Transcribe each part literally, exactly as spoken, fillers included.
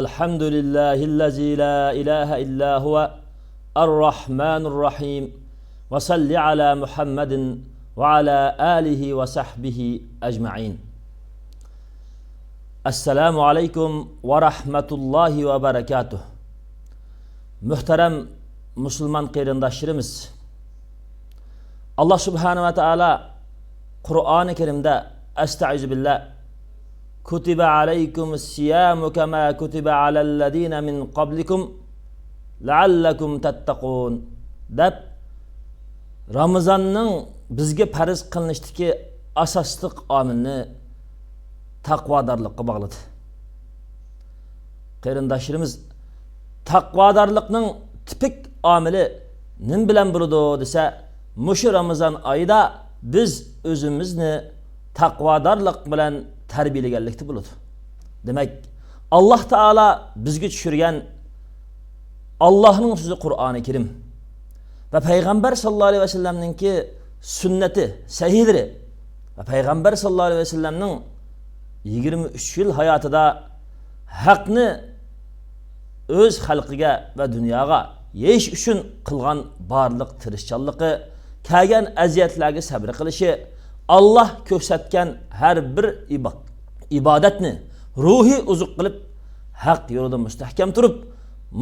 الحمد لله الذي لا إله إلا هو الرحمن الرحيم. وصل على محمد وعلى آله وصحبه أجمعين. السلام عليكم ورحمة الله وبركاته. مۆھتەرەم مۇسۇلمان قېرىنداشلىرىمىز، ئاللا سۇبھانە ۋە تائالا قۇرئانى كەرىمدە، ئەستەئىزۇ بىللا، كۇتىبە ئەلەيكۇمۇس سىيامۇ كەمە كۇتىبە ئەلەللەزىنە مىن قابلىكۇم لەئەللەكۇم تەتتەقۇن دەپ، رامىزاننىڭ بىزگە پەرز قىلىنىشتىكى ئاساسلىق ئامىلنى تەقۋادارلىققا باغلىدى. قېرىنداشلىرىمىز، تەقۋادارلىقنىڭ تىپىك ئامىلى نېمە بىلەن بولىدۇ دېسە، مۇشۇ رامىزان ئايىدا بىز ئۆزىمىزنى تەقۋادارلىق بىلەن تەربىيەلىگەنلىكتە بولىدۇ. دېمەك، ئاللا تائالا بىزگە چۈشۈرگەن ئاللاھنىڭ سۆزى قۇرئانى كەرىم ۋە پەيغەمبەر ساللاللاھۇ ئەلەيھى ۋەسەللەمنىڭكى سۈننىتى سەھىھلىرى ۋە پەيغەمبەر ساللاللاھۇ ئەلەيھى ۋەسەللەمنىڭ يىگىرمە ئۈچ يىل ھاياتىدا ھەقنى ئۆز خەلقىگە ۋە دۇنياغا يېيىش ئۈچۈن قىلغان بارلىق تىرىشچانلىقى، كەلگەن ئەزىيەتلەرگە سەبرى قىلىشى، ئاللا كۆرسەتكەن ھەر بىر ئىبا-، ئىبادەتنى روھىي ئوزۇق قىلىپ، ھەق يولىدا مۇستەھكەم تۇرۇپ،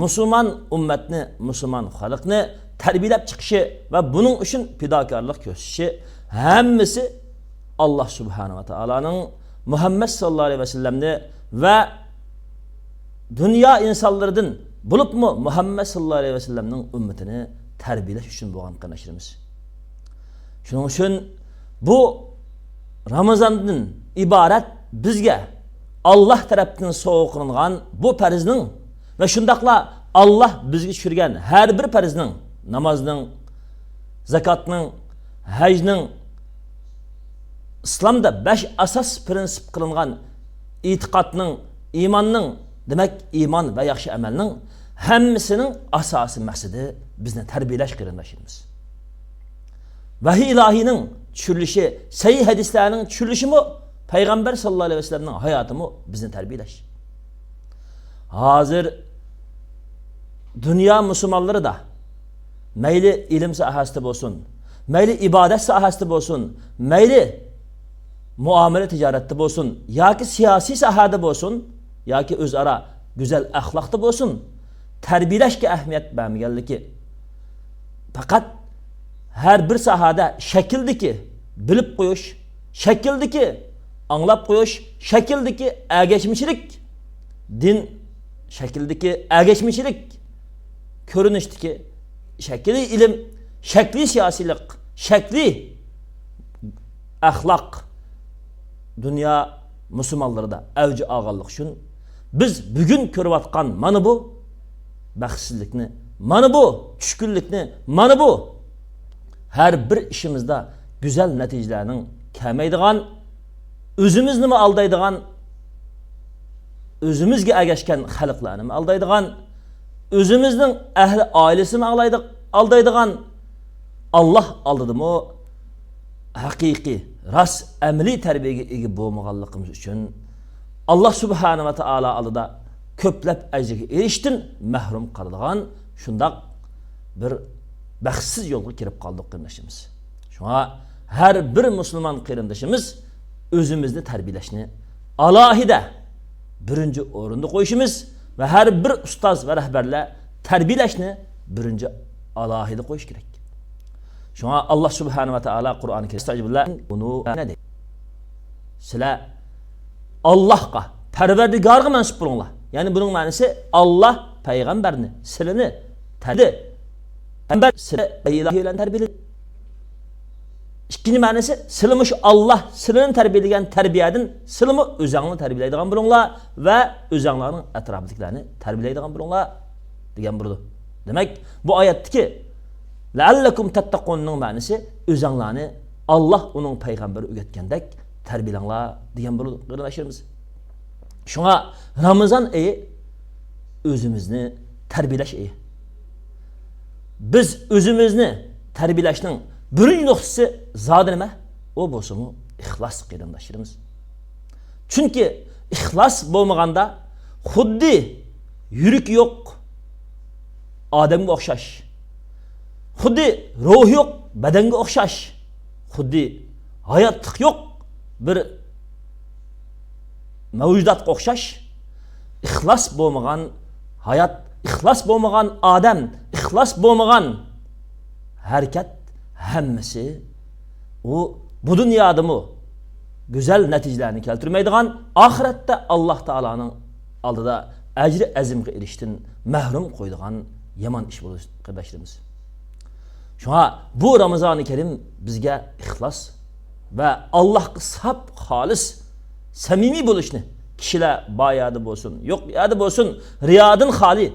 مۇسۇلمان ئۈممەتنى، مۇسۇلمان خەلقنى تەربىيەلەپ چىقىشى ۋە بۇنىڭ ئۈچۈن پىداكارلىق كۆرسىتىشى، ھەممىسى ئاللا سۇبھانە ۋە تائالانىڭ مۇھەممەد ساللاللاھۇ ئەلەيھى ۋەسەللەمنى ۋە دۇنيا ئىنسانلىرىدىن، بولۇپمۇ مۇھەممەد ساللاللاھۇ ئەلەيھى ۋەسەللەمنىڭ ئۈممىتىنى تەربىيەلەش ئۈچۈن بولغان، قېرىنداشلىرىمىز. شۇنىڭ ئۈچۈن بۇ رامىزاندىن ئىبارەت بىزگە ئاللا تەرەپتىن سوۋغا قىلىنغان بۇ پەرزنىڭ ۋە شۇنداقلا ئاللا بىزگە چۈشۈرگەن ھەر بىر پەرزنىڭ، نامازنىڭ، زاكاتنىڭ، ھەجنىڭ، ئىسلامدا بەش ئاساس پىرىنسىپ قىلىنغان ئېتىقادنىڭ، ئىماننىڭ، دېمەك، ئىمان ۋە ياخشى ئەمەلنىڭ ھەممىسىنىڭ ئاساسىي مەقسىتى بىزنى تەربىيەلەش، قېرىنداشلىرىمىز. ۋەھىي ئىلاھىينىڭ چۈشۈرۈلۈشى، سەھىھ ھەدىسلەرنىڭ چۈشۈرۈلۈشىمۇ، پەيغەمبەر ساللاللاھۇ ئەلەيھى ۋەسەللەمنىڭ ھاياتىمۇ بىزنى تەربىيەلەش. ھازىر دۇنيا مۇسۇلمانلىرىدا مەيلى ئىلىم ساھەسىدە بولسۇن، مەيلى ئىبادەت ساھەسىدە بولسۇن، مەيلى مۇئامىلە تىجارەتتە بولسۇن، ياكى سىياسىي ساھەدە بولسۇن، ياكى ئۆزئارا گۈزەل ئەخلاقتا بولسۇن، تەربىيەلەشكە ئەھمىيەت بەرمىگەنلىكى، پەقەت ھەر بىر ساھەدە شەكىلدىكى بىلىپ قويۇش، شەكىلدىكى ئاڭلاپ قويۇش، شەكىلدىكى ئەگەشمىچىلىك، دىن شەكلىدىكى ئەگەشمىچىلىك، كۆرۈنۈشتىكى شەكلىي ئىلىم، شەكلىي سىياسىيلىق، شەكلىي ئەخلاق دۇنيا مۇسۇلمانلىرىدا ئەۋج ئالغانلىقى ئۈچۈن، بىز بۈگۈن كۆرۈۋاتقان مانا بۇ بەختسىزلىكنى، مانا بۇ چۈشكۈنلۈكنى، مانا بۇ ھەر بىر ئىشىمىزدا گۈزەل نەتىجىلەرنىڭ كەلمەيدىغان، ئۆزىمىزنىمۇ ئالدايدىغان، ئۆزىمىزگە ئەگەشكەن خەلقلەرنىمۇ ئالدايدىغان، ئۆزىمىزنىڭ ئەھلى ئائىلىسىنى ئالايدىغ-، ئالدايدىغان، ئاللا ئالدىدىمۇ ھەقىقىي، راست، ئەمەلىي تەربىيەگە ئىگە بولمىغانلىقىمىز ئۈچۈن، ئاللا سۇبھانە ۋە تائالا ئالدىدا كۆپلەپ ئەجىرگە ئېرىشىشتىن مەھرۇم قالىدىغان شۇنداق بىر بەختسىز يولغا كىرىپ قالدۇق، قېرىنداشلىرىمىز. شۇڭا ھەر بىر مۇسۇلمان قېرىندىشىمىز ئۆزىمىزنى تەربىيەلەشنى ئالاھىدە بىرىنچى ئورۇندا قويۇشىمىز ۋە ھەر بىر ئۇستاز ۋە رەھبەرلەر تەربىيەلەشنى بىرىنچى ئالاھىدە قويۇش كېرەك. شۇڭا ئاللا سۇبھانە ۋە تائالا قۇرئانى كەرىمدە، سىلەر ئاللاھقا، پەرۋەردىگارغا مەنسۇپ بولۇڭلار. يەنى بۇنىڭ مەنىسى، ئاللا پەيغەمبەرنى، سىلىنى تەربىيەلىدى. پەيغەمبەر سىلى ئىلاھى بىلەن تەربىيەلىدى. ئىككىنچى مەنىسى، سىلى مۇشۇ ئاللا سىلىنى تەربىيەلىگەن تەربىيەدىن سىلىمۇ ئۆزەڭنى تەربىيەلەيدىغان بولۇڭلار ۋە ئۆزەڭلارنىڭ ئەتراپىدىكىلەرنى تەربىيەلەيدىغان بولۇڭلار دېگەن بولىدۇ. دېمەك، بۇ ئايەتتىكى لەئەللەكۇم تەتتەقۇننىڭ مەنىسى ئۆزەڭلارنى ئاللا ئۇنىڭ پەيغەمبىرى ئۆگەتكەندەك تەربىيەلەڭلار دېگەن بولىدۇ، قېرىنداشلىرىمىز. شۇڭا رامىزان ئېيى ئۆزىمىزنى تەربىيەلەش ئېيى. بىز ئۆزىمىزنى تەربىيەلەشنىڭ بىرىنچى نۇقتىسى زادى نېمە؟ ئۇ بولسىمۇ ئىخلاس، قېرىنداشلىرىمىز. چۈنكى ئىخلاس بولمىغاندا، خۇددى يۈرىكى يوق ئادەمگە ئوخشاش، خۇددى روھى يوق بەدەنگە ئوخشاش، خۇددى ھاياتلىق يوق بىر مەۋجۇداتقا ئوخشاش، ئىخلاس بولمىغان ھايات، ئىخلاس بولمىغان ئادەم، ئىخلاس بولمىغان ھەرىكەت ھەممىسى ئۇ بۇ دۇنيادىمۇ گۈزەل نەتىجىلەرنى كەلتۈرمەيدىغان، ئاخىرەتتە ئاللاھ تائالانىڭ ئالدىدا ئەجرى ئەزىمگە ئېرىشىشتىن مەھرۇم قويىدىغان يامان ئىش بولىدۇ، قېرىنداشلىرىمىز. شۇڭا بۇ رامىزانى كەرىم بىزگە ئىخلاس ۋە ئاللاھقا ساپ، خالىس، سەمىمىي بولۇشنى، كىشىلەر بار يەردە بولسۇن، يوق يەردە بولسۇن، رىيادىن خالىي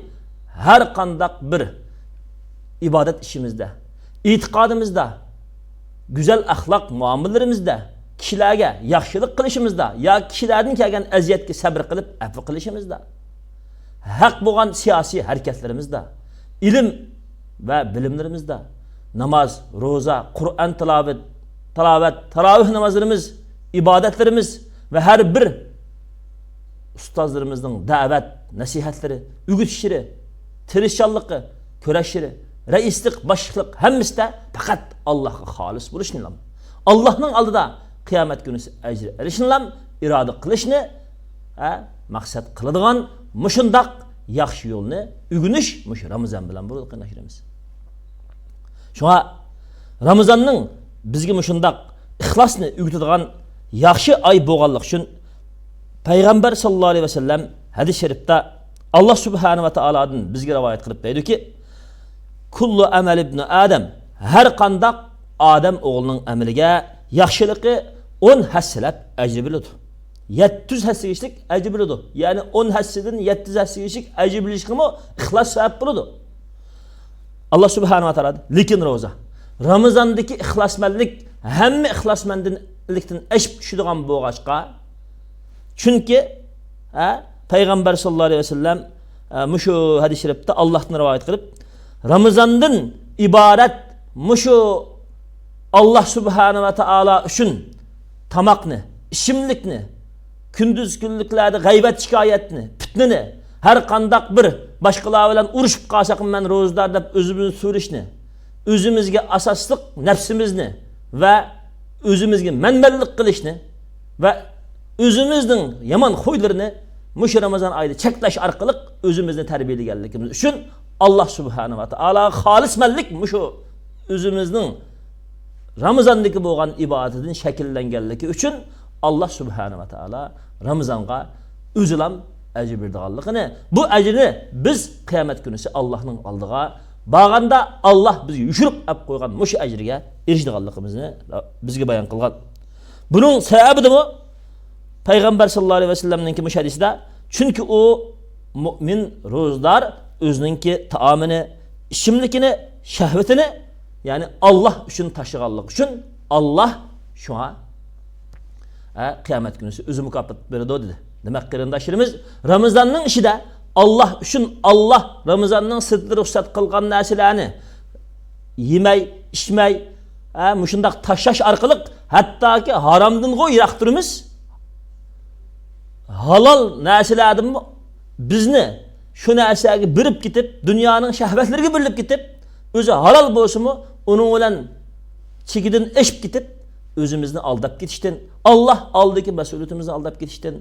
ھەر قانداق بىر ئىبادەت ئىشىمىزدە، ئېتىقادىمىزدا، گۈزەل ئەخلاق مۇئامىلىلىرىمىزدە، كىشىلەرگە ياخشىلىق قىلىشىمىزدا ياكى كىشىلەردىن كەلگەن ئەزىيەتكە سەبرى قىلىپ ئەپۇ قىلىشىمىزدا، ھەق بولغان سىياسىي ھەرىكەتلىرىمىزدە، ئىلىم ۋە بىلىملىرىمىزدە، ناماز، روزا، قۇرئان تىلاۋەت، تىلاۋەت، تاراۋىھ نامازلىرىمىز، ئىبادەتلىرىمىز ۋە ھەر بىر ئۇستازلىرىمىزنىڭ دەۋەت، نەسىھەتلىرى، ئۆگىتىشلىرى، تىرىشچانلىقى، كۈرەشلىرى، رەئىسلىق، باشلىقلىق ھەممىسىدە پەقەت ئاللاھقا خالىس بولۇشنىلا، ئاللاھنىڭ ئالدىدا قىيامەت كۈنىسى ئەجرى ئېرىشىشنىلا ئىرادە قىلىشنى، ھە، مەقسەت قىلىدىغان مۇشۇنداق ياخشى يولنى ئۆگىنىش مۇشۇ رامىزان بىلەن بولىدۇ، قېرىنداشلىرىمىز. شۇڭا رامىزاننىڭ بىزگە مۇشۇنداق ئىخلاسنى ئۆگىتىدىغان ياخشى ئاي بولغانلىقى ئۈچۈن، پەيغەمبەر ساللاللاھۇ ئەلەيھى ۋەسەللەم ھەدىس شەرىپتە، ئاللاھ سۇبھانەھۇ ۋە تائالادىن بىزگە رىۋايەت قىلىپ دەيدۇكى، كۇللۇ ئەمەل ئىبنى ئادەم، ھەر قانداق ئادەم ئوغلىنىڭ ئەمىلىگە، ياخشىلىقى ئون ھەسسىلەپ ئەجىر بېرىلىدۇ. يەتتە يۈز ھەسسىگىچىلىك ئەجىر بېرىلىدۇ. يەنى ئون ھەسسىدىن يەتتە يۈز ھەسسىگىچىلىك ئەجىر بېرىلىشىگىمۇ ئىخلاس سەۋەب بولىدۇ. ئاللاھ سۇبھانەھۇ ۋە تائالا، لېكىن روزا، رامىزاندىكى ئىخلاسمەنلىك ھەممە ئىخلاسمەنلىكتىن ئېشىپ چۈشىدىغان بولغاچقا، چۈنكى، ھە، پەيغەمبەر ساللاللاھۇ ئەلەيھى ۋەسەللەم، ھە، مۇشۇ ھەدىس شەرىپتە ئاللاھتىن رىۋايەت قىلىپ، رامىزاندىن ئىبارەت مۇشۇ ئاللاھ سۇبھانەھۇ ۋە تائالا ئۈچۈن تاماقنى، ئىچىملىكنى، كۈندۈز كۈنلۈكلەردە غەيۋەت شىكايەتنى، پىتنىنى، ھەر قانداق بىر باشقىلار بىلەن ئۇرۇشۇپ قالساق، مەن روزىدار دەپ ئۆزىمىزنى سۈرۈشنى، ئۆزىمىزگە ئاساسلىق نەپسىمىزنى ۋە ئۆزىمىزگە مەنمەنلىك قىلىشنى ۋە ئۆزىمىزنىڭ يامان خۇيلىرىنى مۇشۇ رامىزان ئايىدا چەكلەش ئارقىلىق ئۆزىمىزنى تەربىيەلىگەنلىكىمىز ئۈچۈن، ئاللاھ سۇبھانەھۇ ۋە تائالاغا خالىسمەنلىك مۇشۇ ئۆزىمىزنىڭ رامىزاندىكى بولغان ئىبادىتىدىن شەكىللەنگەنلىكى ئۈچۈن، ئاللاھ سۇبھانەھۇ ۋە تائالا رامىزانغا ئۆزىلام ئەجىر بېرىدىغانلىقىنى، بۇ ئەجىرنى بىز قىيامەت كۈنىسى ئاللاھنىڭ ئالدىغا بارغاندا، ئاللاھ بىزگە يوشۇرۇپ ئەپ قويغان مۇشۇ ئەجىرگە ئېرىشىدىغانلىقىمىزنى بىزگە بايان قىلغان. بۇنىڭ سەۋەبىدىمۇ پەيغەمبەر ساللاللاھۇ ئەلەيھى ۋەسەللەمنىڭكى مۇشۇ ھەدىسىدە، چۈنكى ئۇ مۇئمىن روزىدار ئۆزىنىڭكى تائامىنى، ئىچىملىكىنى، شەھۋىتىنى، يەنى ئاللاھ ئۈچۈن تاشلىغانلىقى ئۈچۈن ئاللاھ شۇڭا، ھە، قىيامەت كۈنىسى ئۆزى مۇكاپات بېرىدۇ دېدى. دېمەك، قېرىنداشلىرىمىز، رامىزاننىڭ ئىچىدە ئاللاھ ئۈچۈن، ئاللاھ رامىزاننىڭ سىرتىدا رۇخسەت قىلغان نەرسىلەرنى يېمەي، ئىچمەي، ھە، مۇشۇنداق تاشلاش ئارقىلىق ھەتتاكى ھارامدىنغۇ يىراق تۇرىمىز. ھالال نەرسىلەردىنمۇ بىزنى شۇ نەرسىلەرگە بېرىپ كېتىپ، دۇنيانىڭ شەھۋەتلىرىگە بېرىلىپ كېتىپ، ئۆزى ھالال بولسىمۇ، ئۇنىڭ بىلەن چېكىدىن ئېشىپ كېتىپ، ئۆزىمىزنى ئالداپ كېتىشتىن، ئاللاھ ئالدىدىكى مەسئۇلىيىتىمىزنى ئالداپ كېتىشتىن،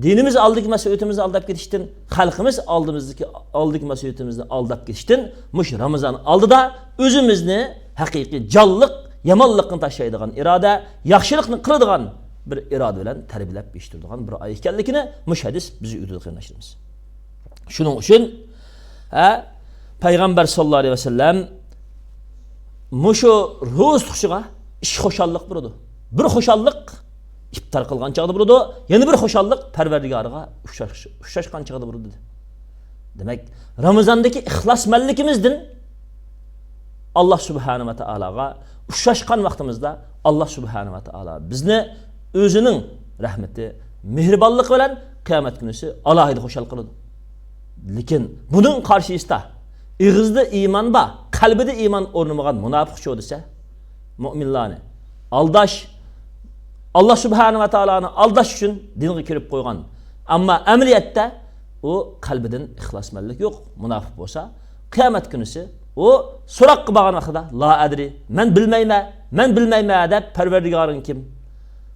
دىنىمىز ئالدىدىكى مەسئۇلىيىتىمىزنى ئالداپ كېتىشتىن، خەلقىمىز ئالدىمىزدىكى، ئالدىدىكى مەسئۇلىيىتىمىزنى ئالداپ كېتىشتىن، مۇشۇ رامىزان ئالدىدا ئۆزىمىزنى ھەقىقىي جانلىق، يامانلىقنى تاشلايدىغان ئىرادە، ياخشىلىقنى قىلىدىغان بىر ئىرادە بىلەن تەربىيەلەپ يېتىشتۈرىدىغان بىر ئاي ئىكەنلىكىنى مۇشۇ ھەدىس بىزگە ئۆگىتىدۇ، قېرىنداشلىرىمىز. شۇنىڭ ئۈچۈن، ھە، پەيغەمبەر ساللاللاھۇ ئەلەيھى ۋەسەللەم مۇشۇ روزا تۇتقۇچىغا ئىككى خۇشاللىق بولىدۇ. بىر خۇشاللىق ئىپتار قىلغان چاغدا بولىدۇ، يەنە بىر خۇشاللىق پەرۋەردىگارىغا ئۇچراش-، ئۇچراشقان چاغدا بولىدۇ، دېدى. دېمەك، رامىزاندىكى ئىخلاسمەنلىكىمىزدىن ئاللاھ سۇبھانەھۇ ۋە تائالاغا ئۇچراشقان ۋاقتىمىزدا، ئاللاھ سۇبھانەھۇ ۋە تائالا بىزنى ئۆزىنىڭ رەھمىتى، مېھرىبانلىقى بىلەن قىيامەت كۈنىسى ئالاھىدە خۇشال قىلىدۇ. لېكىن بۇنىڭ قارشىسىدا ئېغىزدا ئىمان بار، قەلبىدە ئىمان ئورنىمىغان مۇناپىقچۇ دېسە، مۇئمىنلارنى ئالداش، ئاللاھ سۇبھانەھۇ ۋە تائالانى ئالداش ئۈچۈن دىنغا كىرىپ قويغان، ئەمما ئەمەلىيەتتە ئۇ قەلبىدىن ئىخلاسمەنلىك يوق. مۇناپىق بولسا، قىيامەت كۈنىسى ئۇ سوراققا بارغان ۋاقتىدا، «لا ئەدرى، مەن بىلمەيمەن، مەن بىلمەيمەن» دەپ، «پەرۋەردىگارىڭ كىم؟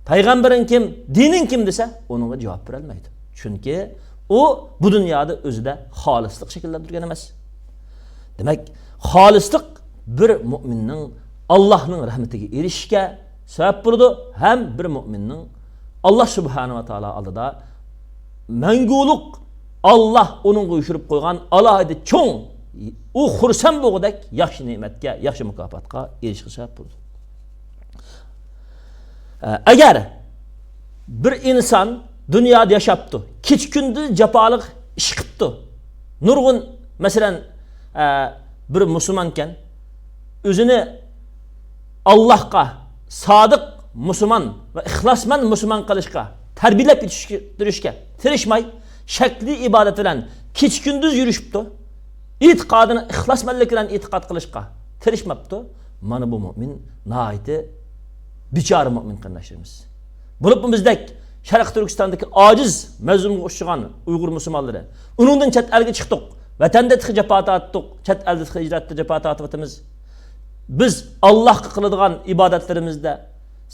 پەيغەمبىرىڭ كىم؟ دىنىڭ كىم؟» دېسە، ئۇنىڭغا جاۋاب بېرەلمەيدۇ. چۈنكى ئۇ بۇ دۇنيادا ئۆزىدە خالىسلىق شەكىللەندۈرگەن ئەمەس. دېمەك، خالىسلىق بىر مۆمىننىڭ ئاللاھنىڭ رەھمىتىگە ئېرىشىشكە سەۋەب بولىدۇ ھەم بىر مۆمىننىڭ ئاللاھ سۇبھانەھۇ ۋە تائالا ئالدىدا مەڭگۈلۈك ئاللاھ ئۇنىڭغا يوشۇرۇپ قويغان ئالاھىدە چوڭ، ئۇ خۇرسەن بولغۇدەك ياخشى نېمەتكە، ياخشى مۇكاپاتقا ئېرىشىشكە سەۋەب بولىدۇ. ئە، ئەگەر بىر ئىنسان دۇنيادا ياشاپتۇ، كېچە-كۈندۈز جاپالىق ئىش قىپتۇ. نۇرغۇن، مەسىلەن، ئە، بىر مۇسۇلمانكەن، ئۆزىنى ئاللاھقا سادىق مۇسۇلمان ۋە ئىخلاسمەن مۇسۇلمان قىلىشقا، تەربىيەلەپ يېتىشتۈرۈشكە تىرىشماي، شەكلىي ئىبادەت بىلەن كېچە-كۈندۈز يۈرۈشۈپتۇ. ئېتىقادىنى ئىخلاسمەنلىك بىلەن ئېتىقاد قىلىشقا تىرىشماپتۇ. مانا بۇ مۆمىن ناھايىتى بىچارە مۆمىن قېرىنداشلىرىمىز. بولۇپمۇ بىزدەك شەرقىي تۈركىستاندىكى ئاجىز، مەزلۇمغا ئۇچرىغان ئۇيغۇر مۇسۇلمانلىرى. ئۇنىڭدىن چەت ئەلگە چىقتۇق. ۋەتەندە تېخى جاپا تارتتۇق. چەت ئەلدە تېخى ھىجرەتتە جاپا تارتىۋاتىمىز. بىز ئاللاھقا قىلىدىغان ئىبادەتلىرىمىزدە،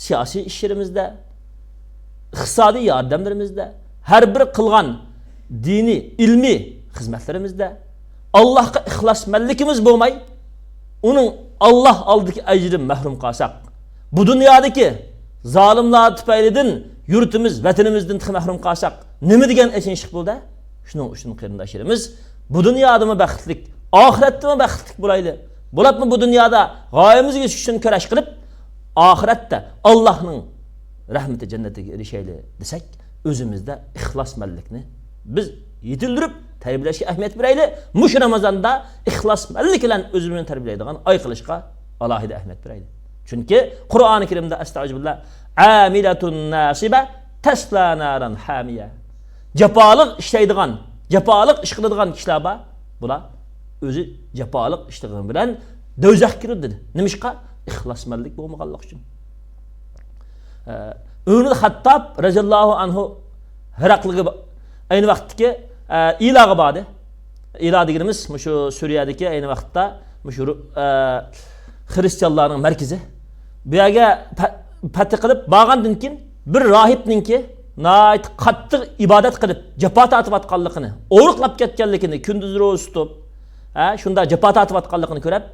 سىياسىي ئىشلىرىمىزدە، ئىقتىسادىي ياردەملىرىمىزدە، ھەر بىر قىلغان دىنىي، ئىلمىي خىزمەتلىرىمىزدە ئاللاھقا ئىخلاسمەنلىكىمىز بولماي، ئۇنىڭ ئاللاھ ئالدىدىكى ئەجرىدىن مەھرۇم قالساق، بۇ دۇنيادىكى زالىملار تۈپەيلىدىن يۇرتىمىز، ۋەتىنىمىزدىن تېخى مەھرۇم قالساق، نېمە دېگەن ئېچىنىشلىق بولىدۇ؟ شۇنىڭ ئۈچۈن قېرىنداشلىرىمىز، بۇ دۇنيادىمۇ بەختلىك، ئاخىرەتتىمۇ بەختلىك بولايلى. بولۇپمۇ بۇ دۇنيادا غايىمىزگە يېتىش ئۈچۈن كۈرەش قىلىپ، ئاخىرەتتە ئاللاھنىڭ رەھمىتى، جەننىتىگە ئېرىشەيلى دېسەك، ئۆزىمىزدە ئىخلاسمەنلىكنى بىز يېتىلدۈرۈپ تەربىيەلەشكە ئەھمىيەت بېرەيلى. مۇشۇ رامىزاندا ئىخلاسمەنلىك بىلەن ئۆزىمىزنى تەربىيەلەيدىغان ئاي قىلىشقا ئالاھىدە ئەھمىيەت بېرەيلى. چۈنكى قۇرئانى كەرىمدە، ئەستەئۇزۇبىللا، «ئامىلەتۇن ناسىبە تەسلا ناران ھامىيە». جاپالىق ئىشلەيدىغان، جاپالىق ئىش قىلىدىغان كىشىلەر بار. بۇلار ئۆزى جاپالىق ئىشلىغىنى بىلەن دوزاخقا كىرىدۇ دېدى. نېمىشقا؟ ئىخلاسمەنلىك بولمىغانلىقى ئۈچۈن. ئە، ئۆمەر ئىبن خەتتاب رەزىياللاھۇ ئەنھۇ ھېراقلىغا با-، ئەينى ۋاقىتتىكى، ئە، ئىلاغا باردى. ئىلا دېگىنىمىز مۇشۇ سۈرىيەدىكى ئەينى ۋاقىتتا مۇشۇ رۇ-، ئە، خىرىستىيانلارنىڭ مەركىزى. بۇ يەرگە پە-، پەتھى قىلىپ بارغاندىن كېيىن، بىر راھىبنىڭكى ناھايىتى قاتتىق ئىبادەت قىلىپ، جاپا تارتىۋاتقانلىقىنى، ئورۇقلاپ كەتكەنلىكىنى، كۈندۈز روزا تۇتۇپ، ھە، شۇنداق جاپا تارتىۋاتقانلىقىنى كۆرۈپ،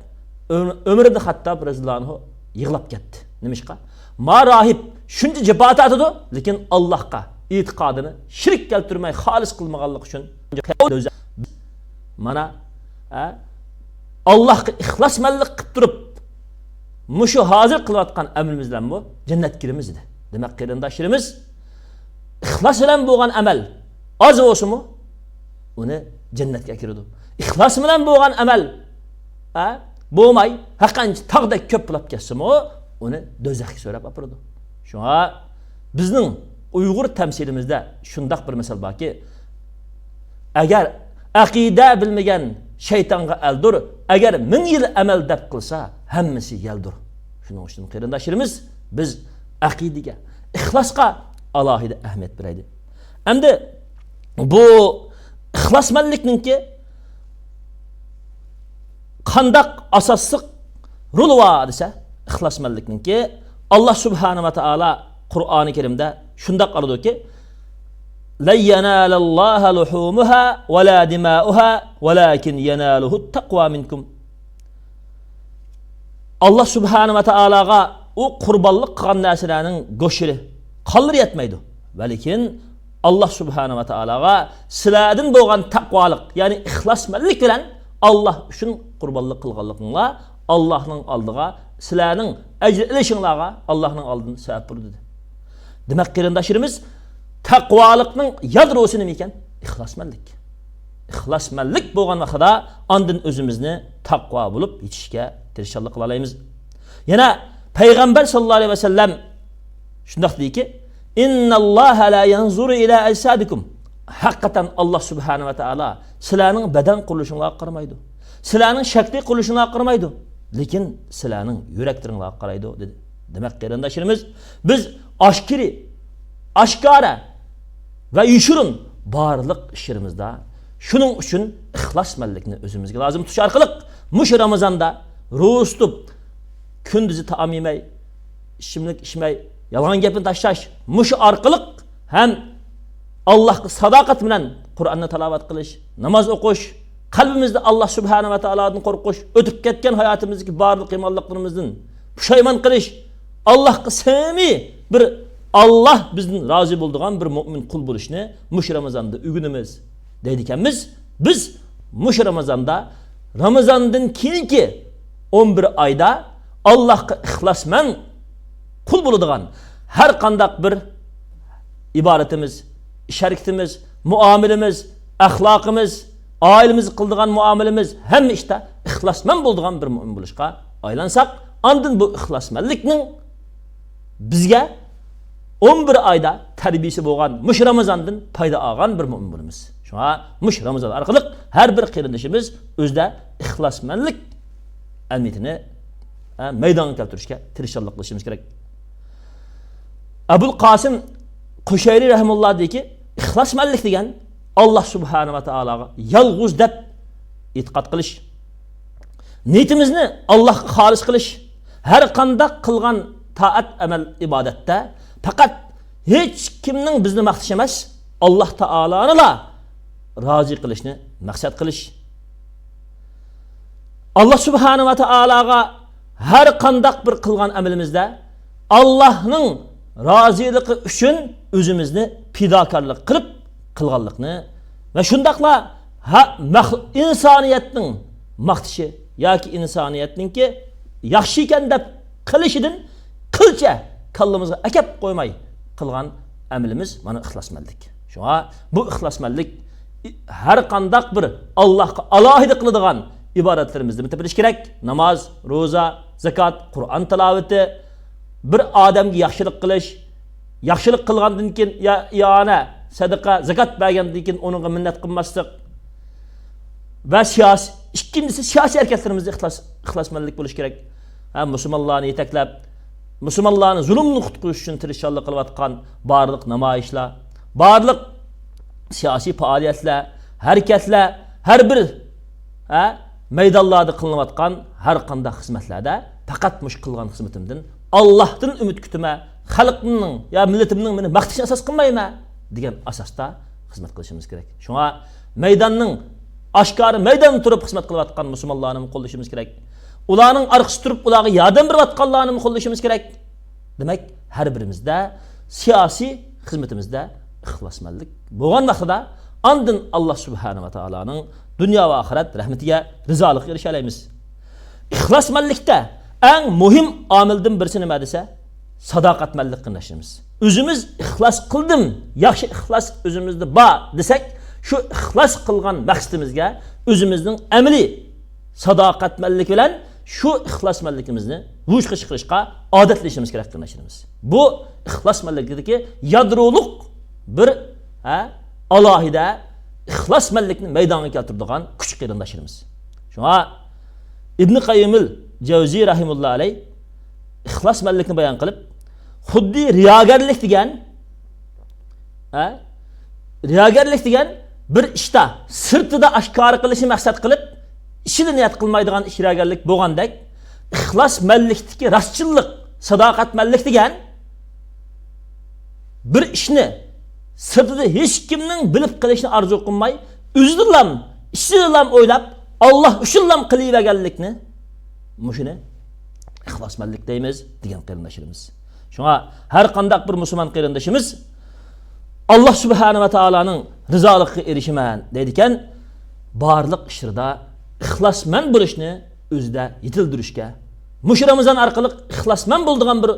ئۆ-، ئۆمەر ئىبن خەتتاب رەزىياللاھۇ ئەنھۇ يىغلاپ كەتتى. نېمىشقا؟ ما راھىب شۇنچە جاپا تارتىدۇ، لېكىن ئاللاھقا ئېتىقادىنى شېرىك كەلتۈرمەي خالىس قىلمىغانلىقى ئۈچۈن. مانا، ھە، ئاللاھقا ئىخلاسمەنلىك قىلىپ تۇرۇپ، مۇشۇ ھازىر قىلىۋاتقان ئەمىلىمىز بىلەنمۇ جەننەتكە كىرىمىز دېدى. دېمەك، قېرىنداشلىرىمىز، ئىخلاس بىلەن بولغان ئەمەل ئاز بولسىمۇ، ئۇنى جەننەتكە ئەكىرىدۇ. ئىخلاس بىلەن بولغان ئەمەل، ھە، بولماي، ھەرقانچە تاغدەك كۆپ بولۇپ كەتسىمۇ، ئۇنى دوزاخقا سۆرەپ ئاپىرىدۇ. شۇڭا بىزنىڭ ئۇيغۇر تەمسىلىمىزدە شۇنداق بىر مىسال باركى، ئەگەر ئەقىدە بىلمىگەن شەيتانغا ئەلدۇر، ئەگەر مىڭ يىل ئەمەل دەپ قىلسا، ھەممىسى يەلدۇر. شۇنىڭ ئۈچۈن قېرىنداشلىرىمىز، بىز ئەقىدىگە، ئىخلاسقا ئالاھىدە ئەھمىيەت بېرەيلى. ئەمدى بۇ ئىخلاسمەنلىكنىڭكى قانداق ئاساسلىق رولى بار دېسە، ئىخلاسمەنلىكنىڭكى، ئاللا سۇبھانە ۋە تائالا قۇرئانى كەرىمدە شۇنداق ئالىدۇكى، لەن يەنالەللاھە لۇھۇمۇھا ۋە لا دىمائۇھا ۋەلاكىن يەنالۇھۇت تەقۋا مىنكۇم. ئاللا سۇبھانە ۋە تائالاغا ئۇ قۇربانلىق قىلغان نەرسىلەرنىڭ گۆشلىرى، قانلىرى يەتمەيدۇ. ۋەلىكىن ئاللا سۇبھانە ۋە تائالاغا سىلەردىن بولغان تەقۋالىق، يەنى ئىخلاسمەنلىك بىلەن ئاللا ئۈچۈن قۇربانلىق قىلغانلىقىڭلار ئاللانىڭ ئالدىغا، سىلەرنىڭ ئەجىر ئېلىشىڭلارغا ئاللانىڭ ئالدىدا سەۋەب بولىدۇ دېدى. دېمەك، قېرىنداشلىرىمىز، تەقۋالىقنىڭ يادروسى نېمە ئىكەن؟ ئىخلاسمەنلىك. ئىخلاسمەنلىك بولغان ۋاقتىدا ئاندىن ئۆزىمىزنى تەقۋا بولۇپ يېتىشكە تىرىشچانلىق قىلالايمىز. يەنە پەيغەمبەر ساللاللاھۇ ئەلەيھى ۋەسەللەم شۇنداق دېدىكى، ئىنناللاھە لا يەنزۇرۇ ئىلا ئەجسادىكۇم. ھەقىقەتەن ئاللا سۇبھانە ۋە تائالا سىلەرنىڭ بەدەن قۇرۇلۇشۇڭلارغا قارىمايدۇ. سىلەرنىڭ شەكلى قۇرۇلۇشۇڭلارغا قارىمايدۇ. لېكىن سىلەرنىڭ يۈرەكلىرىڭلارغا قارايدۇ، دېدى. دېمەك، قېرىنداشلىرىمىز، بىز ئاشكىرى، ئاشكارا ۋە يوشۇرۇن بارلىق ئىشلىرىمىزدا. شۇنىڭ ئۈچۈن ئىخلاسمەنلىكنى ئۆزىمىزگە لازىم تۇتۇش ئارقىلىق مۇشۇ رامىزاندا روزا تۇتۇپ، كۈندۈزى تائام يېمەي، ئىچىملىك ئىچمەي، يالغان گەپنى تاشلاش، مۇشۇ ئارقىلىق ھەم ئاللاھقا ساداقەت بىلەن قۇرئاننى تىلاۋەت قىلىش، ناماز ئوقۇش، قەلبىمىزدە ئاللاھ سۇبھانەھۇ ۋە تائالادىن قورقۇش، ئۆتۈپ كەتكەن ھاياتىمىزدىكى بارلىق يامانلىقلىرىمىزدىن پۇشايمان قىلىش، ئاللاھقا سەمىمىي بىر، ئاللاھ بىزدىن رازى بولىدىغان بىر مۆمىن قۇل بولۇشنى مۇشۇ رامىزاندا ئۆگىنىمىز دەيدىكەنمىز. بىز مۇشۇ رامىزاندا، رامىزاندىن كېيىنكى ئون بىر ئايدا ئاللاھقا ئىخلاسمەن قۇل بولىدىغان ھەر قانداق بىر ئىبادىتىمىز، ئىش ھەرىكىتىمىز، مۇئامىلىمىز، ئەخلاقىمىز، ئائىلىمىزگە قىلىدىغان مۇئامىلىمىز، ھەممە ئىشتا ئىخلاسمەن بولىدىغان بىر مۆمىن بولۇشقا ئايلانساق، ئاندىن بۇ ئىخلاسمەنلىكنىڭ بىزگە ئون بىر ئايدا تەربىيىسى بولغان مۇشۇ رامىزاندىن پايدا ئالغان بىر مۆمىن بولىمىز. شۇڭا مۇشۇ رامىزان ئارقىلىق ھەر بىر قېرىندىشىمىز ئۆزىدە ئىخلاسمەنلىك ئەمەلىيىتىنى، ئە، مەيدانغا كەلتۈرۈشكە تىرىشچانلىق قىلىشىمىز كېرەك. ئەبۇل قاسىم قۇشەيرى رەھىمۇللا دېيكى، ئىخلاسمەنلىك دېگەن ئاللاھ سۇبھانەھۇ ۋە تائالاغا يالغۇز دەپ ئېتىقاد قىلىش، نىيىتىمىزنى ئاللاھقا خالىس قىلىش، ھەر قانداق قىلغان تائەت، ئەمەل، ئىبادەتتە پەقەت ھېچ كىمنىڭ بىزنى ماختىشى ئەمەس، ئاللاھ تائالانىلا رازى قىلىشنى مەقسەت قىلىش. ئاللاھ سۇبھانەھۇ ۋە تائالاغا ھەر قانداق بىر قىلغان ئەمىلىمىزدە ئاللاھنىڭ رازىلىقى ئۈچۈن ئۆزىمىزنى پىداكارلىق قىلىپ قىلغانلىقنى ۋە شۇنداقلا ھە-، مەخ-، ئىنسانىيەتنىڭ ماختىشى ياكى ئىنسانىيەتنىڭكى ياخشى ئىكەن دەپ قىلىشىدىن قىلچە كاللىمىزغا ئەكەپ قويماي قىلغان ئەمىلىمىز مانا ئىخلاسمەنلىك. شۇڭا بۇ ئىخلاسمەنلىك ھەر قانداق بىر ئاللاھقا ئالاھىدە قىلىدىغان ئىبادەتلىرىمىزدىمۇ تېپىلىشى كېرەك. ناماز، روزا، زاكات، قۇرئان تىلاۋىتى، بىر ئادەمگە ياخشىلىق قىلىش، ياخشىلىق قىلغاندىن كېيىن يا-، ئىئانە، سەدىقە، زاكات بەرگەندىن كېيىن ئۇنىڭغا مىننەت قىلماسلىق ۋە سىياسىي، ئىككىنچىسى سىياسىي ھەرىكەتلىرىمىزدە ئىخلاس، ئىخلاسمەنلىك بولۇشى كېرەك. ھە، مۇسۇلمانلارنى يېتەكلەپ، مۇسۇلمانلارنى زۇلۇمدىن قۇتقۇزۇش ئۈچۈن تىرىشچانلىق قىلىۋاتقان بارلىق نامايىشلار، بارلىق سىياسىي پائالىيەتلەر، ھەرىكەتلەر، ھەر بىر، ھە، مەيدانلاردا قىلىنىۋاتقان ھەر قانداق خىزمەتلەردە پەقەت مۇشۇ قىلغان خىزمىتىمدىن ئاللاھتىن ئۈمىد كۈتىمەن، خەلقىمنىڭ يا مىللىتىمنىڭ مېنى ماختىشىنى ئاساس قىلمايمەن دېگەن ئاساستا خىزمەت قىلىشىمىز كېرەك. شۇڭا مەيداننىڭ ئاشكارا مەيداندا تۇرۇپ خىزمەت قىلىۋاتقان مۇسۇلمانلارنىمۇ قوللىشىمىز كېرەك. ئۇلارنىڭ ئارقىسىدا تۇرۇپ ئۇلارغا ياردەم بېرىۋاتقانلارنىمۇ قوللىشىمىز كېرەك. دېمەك، ھەر بىرىمىزدە سىياسىي خىزمىتىمىزدە ئىخلاسمەنلىك بولغان ۋاقتىدا، ئاندىن ئاللاھ سۇبھانەھۇ ۋە تائالانىڭ دۇنيا ۋە ئاخىرەت رەھمىتىگە، رىزالىقىغا ئېرىشەلەيمىز. ئىخلاسمەنلىكتە ئەڭ مۇھىم ئامىلدىن بىرسى نېمە دېسە، ساداقەتمەنلىك قېرىنداشلىرىمىز. ئۆزىمىز ئىخلاس قىلدىم، ياخشى ئىخلاس ئۆزىمىزدە بار دېسەك، شۇ ئىخلاس قىلغان مەقسىتىمىزگە ئۆزىمىزنىڭ ئەمەلىي ساداقەتمەنلىك بىلەن شۇ ئىخلاسمەنلىكىمىزنى ۋۇجۇدقا چىقىرىشقا ئادەتلىشىمىز كېرەك قېرىنداشلىرىمىز. بۇ ئىخلاسمەنلىكتىكى يادرولۇق بىر، ھە، ئالاھىدە ئىخلاسمەنلىكنى مەيدانغا كەلتۈرىدىغان كۈچ قېرىنداشلىرىمىز. شۇڭا ئىبنى قەييىمىل جەۋزى رەھىمۇللا ئەلەي ئىخلاسمەنلىكنى بايان قىلىپ، خۇددى رىياگەرلىك دېگەن، ھە؟ رىياگەرلىك دېگەن بىر ئىشتا سىرتىدا ئاشكارا قىلىشنى مەقسەت قىلىپ، ئىچىدە نىيەت قىلمايدىغان ئىش رىياگەرلىك بولغاندەك، ئىخلاسمەنلىكتىكى راستچىللىق، ساداقەتمەنلىك دېگەن بىر ئىشنى سىرتىدا ھېچكىمنىڭ بىلىپ قېلىشىنى ئارزۇ قىلماي، ئۆزىدىنلام، ئىچىدىنلام ئويلاپ، ئاللاھ ئۈچۈنلام قىلىۋەرگەنلىكنى، مۇشۇنى ئىخلاسمەنلىك دەيمىز دېگەن قېرىنداشلىرىمىز. شۇڭا ھەر قانداق بىر مۇسۇلمان قېرىندىشىمىز ئاللاھ سۇبھانەھۇ ۋە تائالانىڭ رىزالىقىغا ئېرىشىمەن دەيدىكەن، بارلىق ئىشلىرىدا ئىخلاسمەن بولۇشنى ئۆزىدە يېتىلدۈرۈشكە، مۇشۇ رامىزان ئارقىلىق ئىخلاسمەن بولىدىغان بىر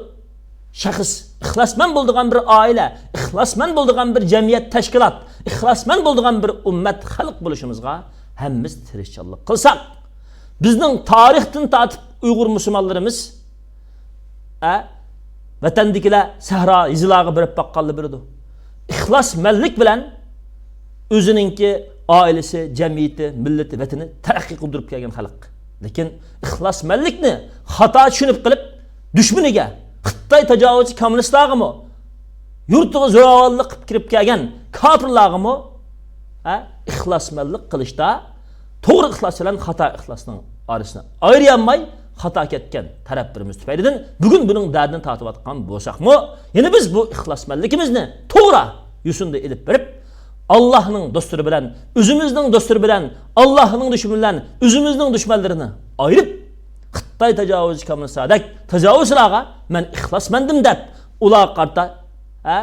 شەخس، ئىخلاسمەن بولىدىغان بىر ئائىلە، ئىخلاسمەن بولىدىغان بىر جەمئىيەت، تەشكىلات، ئىخلاسمەن بولىدىغان بىر ئۈممەت، خەلق بولۇشىمىزغا ھەممىمىز تىرىشچانلىق قىلساق، بىزنىڭ تارىختىن تارتىپ ئۇيغۇر مۇسۇلمانلىرىمىز، ئە، ۋەتەندىكىلەر سەھرا، يېزىلارغا بېرىپ باققانلا بىلىدۇ. ئىخلاسمەنلىك بىلەن ئۆزىنىڭكى ئائىلىسى، جەمئىيىتى، مىللىتى، ۋەتىنى تەرەققىي قىلدۇرۇپ كەلگەن خەلق. لېكىن ئىخلاسمەنلىكنى خاتا چۈشىنىپ قېلىپ، دۈشمىنىگە، خىتاي تاجاۋۇزچى كوممۇنىستلارغىمۇ، يۇرتىغا زوراۋانلىق قىلىپ كىرىپ كەلگەن كاپىرلارغىمۇ ھە، ئىخلاسمەنلىك قىلىشتا توغرا ئىخلاس بىلەن خاتا ئىخلاسنىڭ ئارىسىنى ئايرىيالماي خاتا كەتكەن تەرەپلىرىمىز تۈپەيلىدىن بۈگۈن بۇنىڭ دەردىنى تارتىۋاتقان بولساقمۇ، يەنە بىز بۇ ئىخلاسمەنلىكىمىزنى توغرا يوسۇندا ئېلىپ بېرىپ، ئاللاھنىڭ دوستلىرى بىلەن ئۆزىمىزنىڭ دوستلىرى بىلەن، ئاللاھنىڭ دۈشمىنى بىلەن ئۆزىمىزنىڭ دۈشمەنلىرىنى ئايرىپ، خىتاي تاجاۋۇزچى كامۇنىستلاردەك تاجاۋۇزچىلارغا مەن ئىخلاسمەندىم دەپ، ئۇلارغا قارىتا، ھە،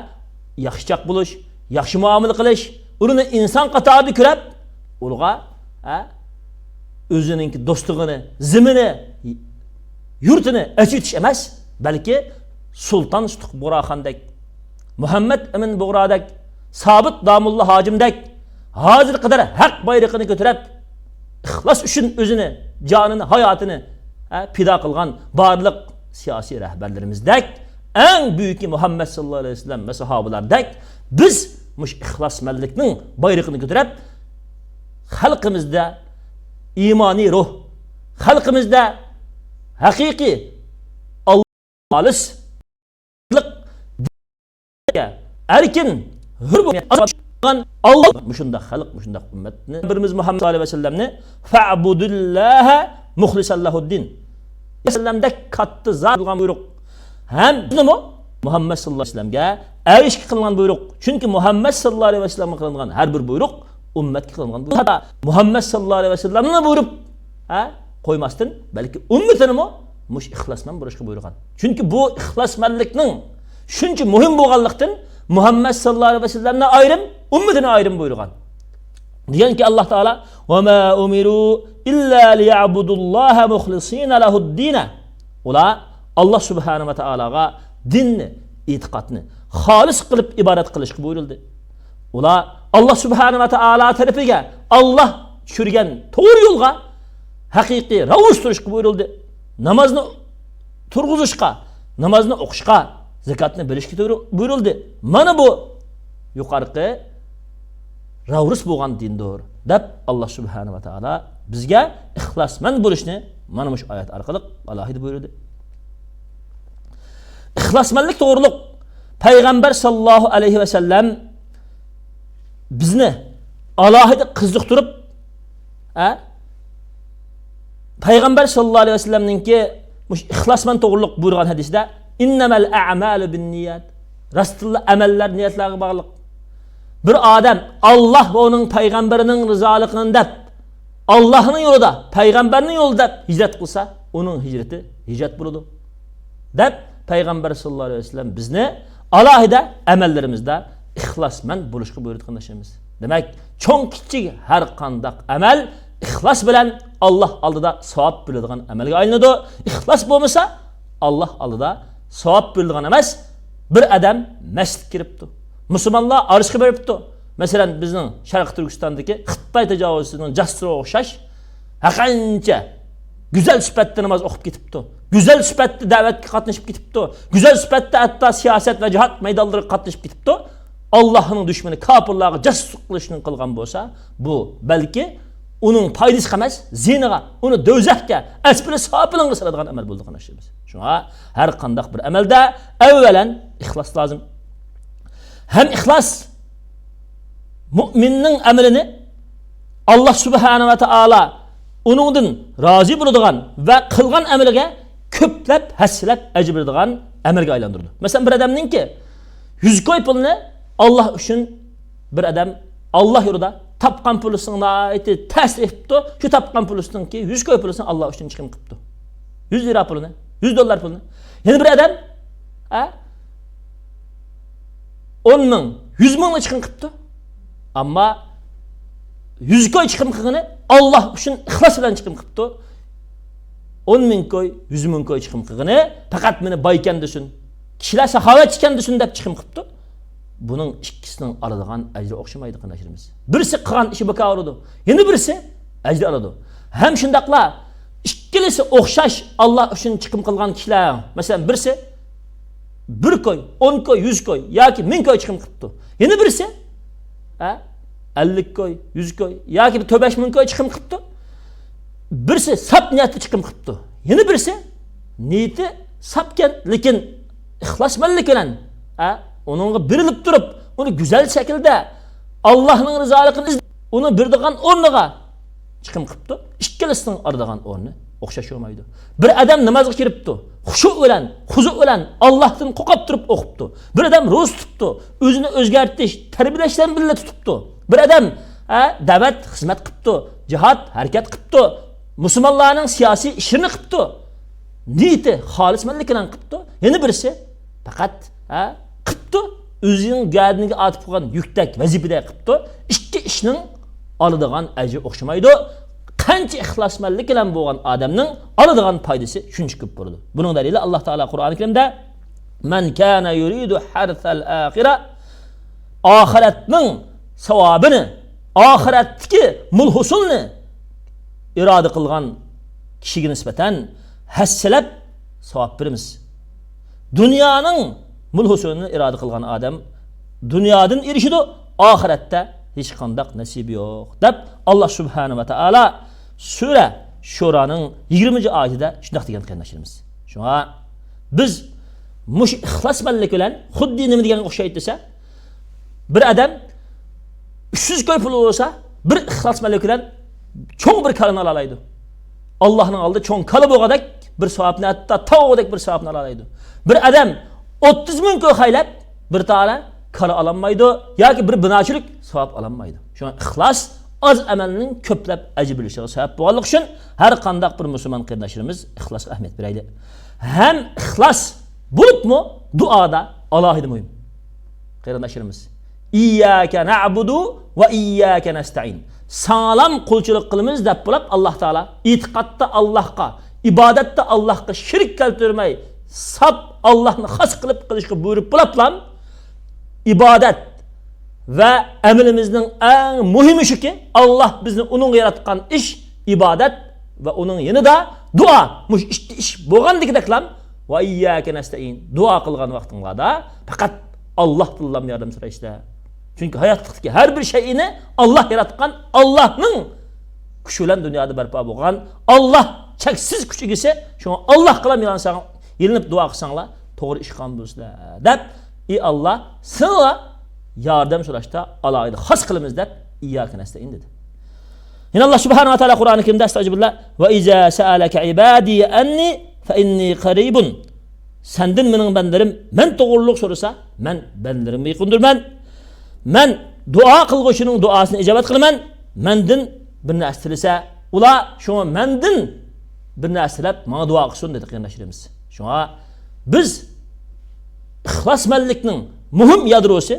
ياخشىچاق بولۇش، ياخشى مۇئامىلە قىلىش، ئۇلارنى ئىنسان قاتارىدا كۆرۈپ، ئۇلارغا، ھە، ئۆزىنىڭكى دوستلۇقىنى، زېمىنى، يۇرتىنى ئېچىۋېتىش ئەمەس، بەلكى سۇلتان سۇتۇق بۇغراخاندەك، مۇھەممەد ئەمىن بۇغرادەك، سابىت داموللا ھاجىمدەك ھازىرغا قەدەر ھەق بايرىقىنى كۆتۈرۈپ، ئىخلاس ئۈچۈن ئۆزىنى، جانىنى، ھاياتىنى، ھە، پىدا قىلغان بارلىق سىياسىي رەھبەرلىرىمىزدەك، ئەڭ بۈيۈكى مۇھەممەد ساللاللاھۇ ئەلەيھى ۋەسەللەم ۋە ساھابىلاردەك بىز مۇشۇ ئىخلاسمەنلىكنىڭ بايرىقىنى كۆتۈرۈپ، خەلقىمىزدە ئىمانىي روھ، خەلقىمىزدە ھەقىقىي خالىس ئەركىن، ھۆر بولغان ئاللا مۇشۇنداق خەلق، مۇشۇنداق ئۈممەتنى، بىرىمىز مۇھەممەد ساللاللاھۇ ئەلەيھى ۋەسەللەمنى فەئبۇدۇللاھە مۇخلىسەن لەھۇددىن. ۋەسەللەمدەك كاتتا زات قىلغان بۇيرۇق. ھەم بىزنىمۇ مۇھەممەد ساللاللاھۇ ئەلەيھى ۋەسەللەمگە ئەگىشىپ قىلىنغان بۇيرۇق. چۈنكى مۇھەممەد ساللاللاھۇ ئەلەيھى ۋەسەللەمگە قىلىنغان ھەر بىر بۇيرۇق ئۈممەتكە قىلىنغان بۇيرۇق. ھەتتا مۇھەممەد ساللاللاھۇ ئەلەيھى ۋەسەللەمنى بۇيرۇپ، ھە، قويماستىن، بەلكى ئۈممىتىنىمۇ مۇشۇ ئىخلاسمەن بولۇشقا بۇيرۇغان. چۈنكى بۇ ئىخلاسمەنلىكنىڭ شۇنچە مۇھىم بولغانلىقتىن، مۇھەممەد ساللاللاھۇ ئەلەيھى ۋەسەللەمنى ئايرىم، ئۈممىتىنى ئايرىم بۇيرۇغان. دېگەنكى، ئاللا تائالا، ۋە ما ئۇمىرۇ ئىللا لىيەئبۇدۇللاھە مۇخلىسىنە لەھۇددىنە. ئۇلار ئاللا سۇبھانە ۋە تائالاغا دىننى، ئېتىقادنى خالىس قىلىپ ئىبادەت قىلىشقا بۇيرۇلدى. ئۇلار ئاللا سۇبھانە ۋە تائالا تەرىپىگە، ئاللا چۈشۈرگەن توغرا يولغا ھەقىقىي راۋۇرۇس تۇرۇشقا بۇيرۇلدى. نامازنى تۇرغۇزۇشقا، نامازنى ئوقۇشقا، زاكاتنى بېرىشكە بۇيرۇلدى. مانا بۇ يۇقىرىقى راۋۇرۇس بولغان دىندۇر، دەپ ئاللا سۇبھانە ۋە تائالا بىزگە ئىخلاسمەن بولۇشنى مانا مۇشۇ ئايەت ئارقىلىق ئالاھىدە بۇيرۇدى. ئىخلاسمەنلىك توغرۇلۇق پەيغەمبەر ساللاللاھۇ ئەلەيھى ۋەسەللەم بىزنى ئالاھىدە قىزىقتۇرۇپ، ھە؟ پەيغەمبەر ساللاللاھۇ ئەلەيھى ۋەسەللەمنىڭكى مۇشۇ ئىخلاسمەن توغرۇلۇق بۇيرۇغان ھەدىسىدە، ئىننەمەل ئەمالۇ بىننىيات. راستتىنلا ئەمەللەر نىيەتلەرگە باغلىق. بىر ئادەم ئاللا ۋە ئۇنىڭ پەيغەمبىرىنىڭ رىزالىقىنى دەپ، ئاللانىڭ يولىدا، پەيغەمبەرنىڭ يولىدا دەپ ھىجرەت قىلسا، ئۇنىڭ ھىجرىتى ھىجرەت بولىدۇ، دەپ پەيغەمبەر ساللاللاھۇ ئەلەيھى ۋەسەللەم بىزنى ئالاھىدە ئەمەللىرىمىزدە ئىخلاسمەن بولۇشقا بۇيرۇدى، قېرىنداشلىرىمىز. دېمەك، چوڭ كىچىك ھەر قانداق ئەمەل ئىخلاس بىلەن ئاللا ئالدىدا ساۋاب بېرىلىدىغان ئەمەلگە ئايلىنىدۇ. ئىخلاس بولمىسا، ئاللا ئالدىدا ساۋاب بېرىلىدىغان ئەمەس. بىر ئادەم مەسچىتكە كىرىپتۇ، مۇسۇلمانلار ئارىسىغا بېرىپتۇ. مەسىلەن، بىزنىڭ شەرقىي تۈركىستاندىكى خىتاي تاجاۋۇزچىسىنىڭ جاسۇسىغا ئوخشاش، ھەر قانچە گۈزەل سۈپەتتە ناماز ئوقۇپ كېتىپتۇ، گۈزەل سۈپەتتە دەۋەتكە قاتنىشىپ كېتىپتۇ، گۈزەل سۈپەتتە ھەتتا سىياسەت ۋە جىھاد مەيدانلىرىغا قاتنىشىپ كېتىپتۇ. ئاللاھنىڭ دۈشمىنى كاپىرلارغا جاسۇسلۇق قىلىشنى قىلغان بولسا، بۇ بەلكى ئۇنىڭ پايدىسىغا ئەمەس، زىيىنىغا، ئۇنى دوزاخقا، ئەسپىلى سافىلىنغا سالىدىغان ئەمەل بولىدۇ، قېرىنداشلىرىمىز. شۇڭا ھەر قانداق بىر ئەمەلدە ئەۋۋەلەن ئىخلاس لازىم. ھەم ئىخلاس مۇئمىننىڭ ئەمىلىنى ئاللا سۇبھانە ۋە تائالا ئۇنىڭدىن رازى بولىدىغان ۋە قىلغان ئەمىلىگە كۆپلەپ ھەسسىلەپ ئەجىر بېرىدىغان ئەمەلگە ئايلاندۇرىدۇ. مەسىلەن، بىر ئادەمنىڭكى يۈز كوي پۇلىنى ئاللا ئۈچۈن، بىر ئادەم ئاللا يولىدا تاپقان پۇلىسىنى ناھايىتى تەس تېپىپتۇ، شۇ تاپقان پۇلىسىنىڭكى يۈز كوي پۇلىسىنى ئاللا ئۈچۈن چىقىم قىپتۇ. يۈز لىرا پۇلىنى، يۈز دوللار پۇلىنى. يەنە بىر ئادەم، ھە؟ ئون مىڭ، يۈز مىڭنى چىقىم قىپتۇ. ئەمما يۈز كوي چىقىم قىلغىنى ئاللا ئۈچۈن ئىخلاس بىلەن چىقىم قىپتۇ. ئون مىڭ كوي، يۈز مىڭ كوي چىقىم قىلغىنى پەقەت مېنى بايكەن دېسۇن، كىشىلەر ساخاۋەتچىكەن دېسۇن دەپ چىقىم قىپتۇ. بۇنىڭ ئىككىسىنىڭ ئالىدىغان ئەجرى ئوخشىمايدۇ، قېرىنداشلىرىمىز. بىرسى قىلغان ئىشى بىكار بولىدۇ، يەنە بىرسى ئەجىر ئالىدۇ. ھەم شۇنداقلا ئىككىلىسى ئوخشاش ئاللا ئۈچۈن چىقىم قىلغان كىشىلەر، مەسىلەن، بىرسى بىر كوي، ئون كوي، يۈز كوي ياكى مىڭ كوي چىقىم قىپتۇ. يەنە بىرسى، ھە، ئەللىك كوي، يۈز كوي ياكى بىر تۆت بەش مىڭ كوي چىقىم قىپتۇ. بىرسى ساپ نىيەتتە چىقىم قىپتۇ. يەنە بىرسى نىيىتى ساپكەن، لېكىن ئىخلاسمەنلىك بىلەن، ھە، ئۇنىڭغا بېرىلىپ تۇرۇپ، ئۇنى گۈزەل شەكىلدە ئاللانىڭ رىزالىقىنى ئىز-، ئۇنى بېرىدىغان ئورنىغا چىقىم قىپتۇ. ئىككىلىسىنىڭ ئالىدىغان ئورنى ئوخشاش بولمايدۇ. بىر ئادەم نامازغا كىرىپتۇ، خۇشۇ بىلەن، خۇزۇ بىلەن، ئاللاھتىن قورقۇپ تۇرۇپ ئوقۇپتۇ. بىر ئادەم روزا تۇتۇپتۇ، ئۆزىنى ئۆزگەرتىش، تەربىيەلەش بىلەن بىللە تۇتۇپتۇ. بىر ئادەم، ھە، دەۋەت خىزمەت قىپتۇ، جىھاد ھەرىكەت قىپتۇ، مۇسۇلمانلارنىڭ سىياسىي ئىشلىرىنى قىپتۇ. نىيىتى خالىسمەنلىك بىلەن قىپتۇ. يەنە بىرسى پەقەت، ھە، قىپتۇ، ئۆزىنىڭ گەدىنىگە ئارتىپ قويغان يۈكتەك ۋەزىپىدە قىپتۇ. ئىككى ئىشنىڭ ئالىدىغان ئەجرى ئوخشىمايدۇ. قانچە ئىخلاسمەنلىك بىلەن بولغان ئادەمنىڭ ئالىدىغان پايدىسى شۇنچە كۆپ بولىدۇ. بۇنىڭ دەلىلى، ئاللا تائالا قۇرئانى كەرىمدە، مەن كانە يۇرىدۇ ھەرسەل ئاخىرە، ئاخىرەتنىڭ ساۋابىنى، ئاخىرەتتىكى مول ھوسۇلنى ئىرادە قىلغان كىشىگە نىسبەتەن ھەسسىلەپ ساۋاب بېرىمىز. دۇنيانىڭ مول ھوسۇلىنى ئىرادە قىلغان ئادەم دۇنيادىن ئېرىشىدۇ، ئاخىرەتتە ھېچقانداق نەسىبى يوق، دەپ، ئاللا سۇبھانە ۋە تائالا سۈرە شۇرانىڭ يىگىرمىنچى ئايىتىدە شۇنداق دېگەن، قېرىنداشلىرىمىز. شۇڭا بىز مۇشۇ ئىخلاسمەنلىك بىلەن، خۇددى نېمە دېگەنگە ئوخشايدۇ دېسە، بىر ئادەم ئۈچ يۈز كوي پۇلى بولسا، بىر ئىخلاسمەنلىك بىلەن چوڭ بىر كالىنى ئالالايدۇ. ئاللانىڭ ئالدىدا چوڭ كالا بولغۇدەك بىر ساۋابنى، ھەتتا تاغدەك بىر ساۋابنى ئالالايدۇ. بىر ئادەم ئوتتۇز مىڭ كوي خەجلەپ، بىر تالە كالا ئالالمايدۇ ياكى بىر بىناچىلىك ساۋاب ئالالمايدۇ. شۇڭا ئىخلاس ئاز ئەمەلنىڭ كۆپلەپ ئەجىر بېرىشىگە سەۋەب بولغانلىقى ئۈچۈن، ھەر قانداق بىر مۇسۇلمان قېرىنداشلىرىمىز ئىخلاسقا ئەھمىيەت بېرەيلى. ھەم ئىخلاس بولۇپمۇ دۇئادا ئالاھىدە مۇھىم. قېرىنداشلىرىمىز، ئىيياكە نەئبۇدۇ ۋە ئىيياكە نەستەئىن. ساڭىلام قۇلچىلىق قىلىمىز دەپ بولۇپ، ئاللا تائالا ئېتىقادتا ئاللاھقا، ئىبادەتتە ئاللاھقا شېرىك كەلتۈرمەي، ساپ ئاللاھنى خاس قىلىپ قىلىشقا بۇيرۇپ بولۇپلا، ئىبادەت ۋە ئەمىلىمىزنىڭ ئەڭ مۇھىمى شۇكى، ئاللا بىزنى ئۇنىڭغا ياراتقان ئىش ئىبادەت ۋە ئۇنىڭ يېنىدا دۇئا. مۇشۇ ئىككى ئىش بولغاندىكىدەكلا، ۋە ئىيياكە نەستەئىن، دۇئا قىلغان ۋاقتىڭلاردا پەقەت ئاللاھتىنلا ياردەم سورايسىلەر. چۈنكى ھاياتلىقتىكى ھەر بىر شەيئىنى ئاللا ياراتقان، ئاللانىڭ كۈچى بىلەن دۇنيادا بەرپا بولغان، ئاللا چەكسىز كۈچ ئىگىسى. شۇڭا ئاللاغىلا يالىنساڭ، يېلىنىپ دۇئا قىلساڭلار، توغرا ئىش قىلغان بولىسىلەر، دەپ، ئى ئاللا، سېنىڭلا ياردەم سوراشتا ئالاھىدە خاس قىلىمىز، دەپ، ئىيياكە نەستەئىن دېدى. يەنە ئاللا سۇبھانەھۇ ۋە تائالا قۇرئانى كەرىمدە، ئەستەغفىرۇللا، ۋە ئىزا سەئەلەكە ئىبادى ئەننى فەئىننى قەرىبۇن. سەندىن مېنىڭ بەندىلىرىم مەن توغرۇلۇق سورىسا، مەن بەندىلىرىمگە يېقىندۇرمەن. مەن دۇئا قىلغۇچىنىڭ دۇئاسىنى ئىجابەت قىلىمەن. مەندىن بىر نەرسە تىلىسە، ئۇلار شۇڭا مەندىن بىر نەرسە تىلەپ، ماڭا دۇئا قىلسۇن، دېدى قېرىنداشلىرىمىز. شۇڭا بىز ئىخلاسمەنلىكنىڭ مۇھىم يادروسى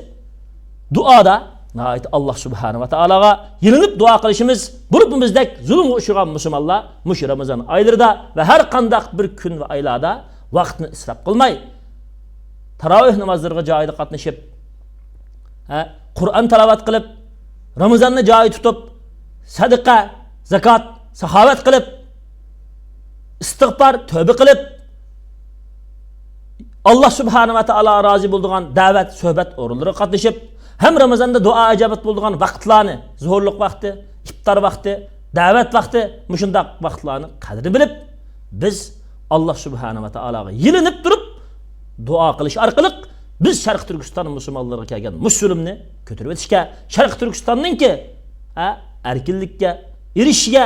دۇئادا ناھايىتى ئاللا سۇبھانەھۇ ۋە تائالاغا يېلىنىپ دۇئا قىلىشىمىز، بولۇپمۇ بىزدەك زۇلۇمغا ئۇچرىغان مۇسۇلمانلار مۇشۇ رامىزان ئايلىرىدا ۋە ھەر قانداق بىر كۈن ۋە ئايلاردا ۋاقىتنى ئىسراپ قىلماي، تاراۋىھ نامازلىرىغا جايىدا قاتنىشىپ، ھە، قۇرئان تىلاۋەت قىلىپ، رامىزاننى جايىدا تۇتۇپ، سەدىقە، زاكات، ساخاۋەت قىلىپ، ئىستىغپار، تۆبە قىلىپ، ئاللا سۇبھانەھۇ ۋە تائالا رازى بولىدىغان دەۋەت، سۆھبەت ئورۇنلىرىغا قاتنىشىپ، ھەم رامىزاندا دۇئا ئىجابەت بولىدىغان ۋاقىتلارنى، زوھۇرلۇق ۋاقتى، ئىپتار ۋاقتى، دەۋەت ۋاقتى، مۇشۇنداق ۋاقىتلارنى قەدرىنى بىلىپ، بىز ئاللا سۇبھانەھۇ ۋە تائالاغا يېلىنىپ تۇرۇپ، دۇئا قىلىش ئارقىلىق بىز شەرقىي تۈركىستان مۇسۇلمانلىرىغا كەلگەن مۇشۇ زۇلۇمنى كۆتۈرۈۋېتىشكە، شەرقىي تۈركىستاننىڭكى، ھە، ئەركىنلىككە ئېرىشىشىگە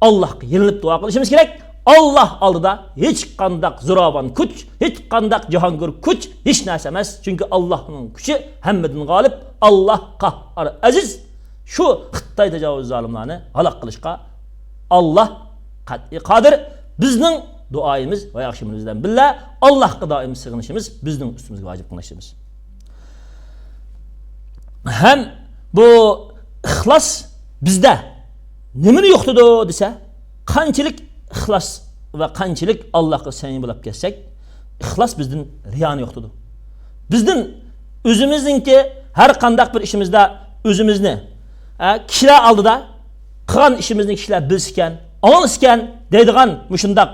ئاللاھقا يېلىنىپ دۇئا قىلىشىمىز كېرەك. ئاللاھ ئالدىدا ھېچقانداق زوراۋان كۈچ، ھېچقانداق جاھانگىر كۈچ ھېچ نەرسە ئەمەس. چۈنكى ئاللاھنىڭ كۈچى ھەممىدىن غالىب. ئاللاھ قاھھار ئەزىز. شۇ خىتاي تاجاۋۇز زالىملارنى ھالاك قىلىشقا ئاللاھ قەتئىي قادىر. بىزنىڭ دۇئايىمىز ۋە ياخشى ئەمىلىمىز بىلەن بىللە، ئاللاھقا دائىم سېغىنىشىمىز بىزنىڭ ئۈستىمىزگە ۋاجىپ، قېرىنداشلىرىمىز. ھەم بۇ ئىخلاس بىزدە نېمىنى يوقىتىدۇ دېسە، قانچىلىك ئىخلاس ۋە قانچىلىك ئاللاھقا سەمىي بولاپ كەتسەك، ئىخلاس بىزدىن رىيانى يوقىتىدۇ. بىزدىن ئۆزىمىزنىڭكى ھەر قانداق بىر ئىشىمىزدا ئۆزىمىزنى، ئە، كىشىلەر ئالدىدا قىلغان ئىشىمىزنى كىشىلەر بىلسىكەن، ئاڭلىسىكەن دەيدىغان مۇشۇنداق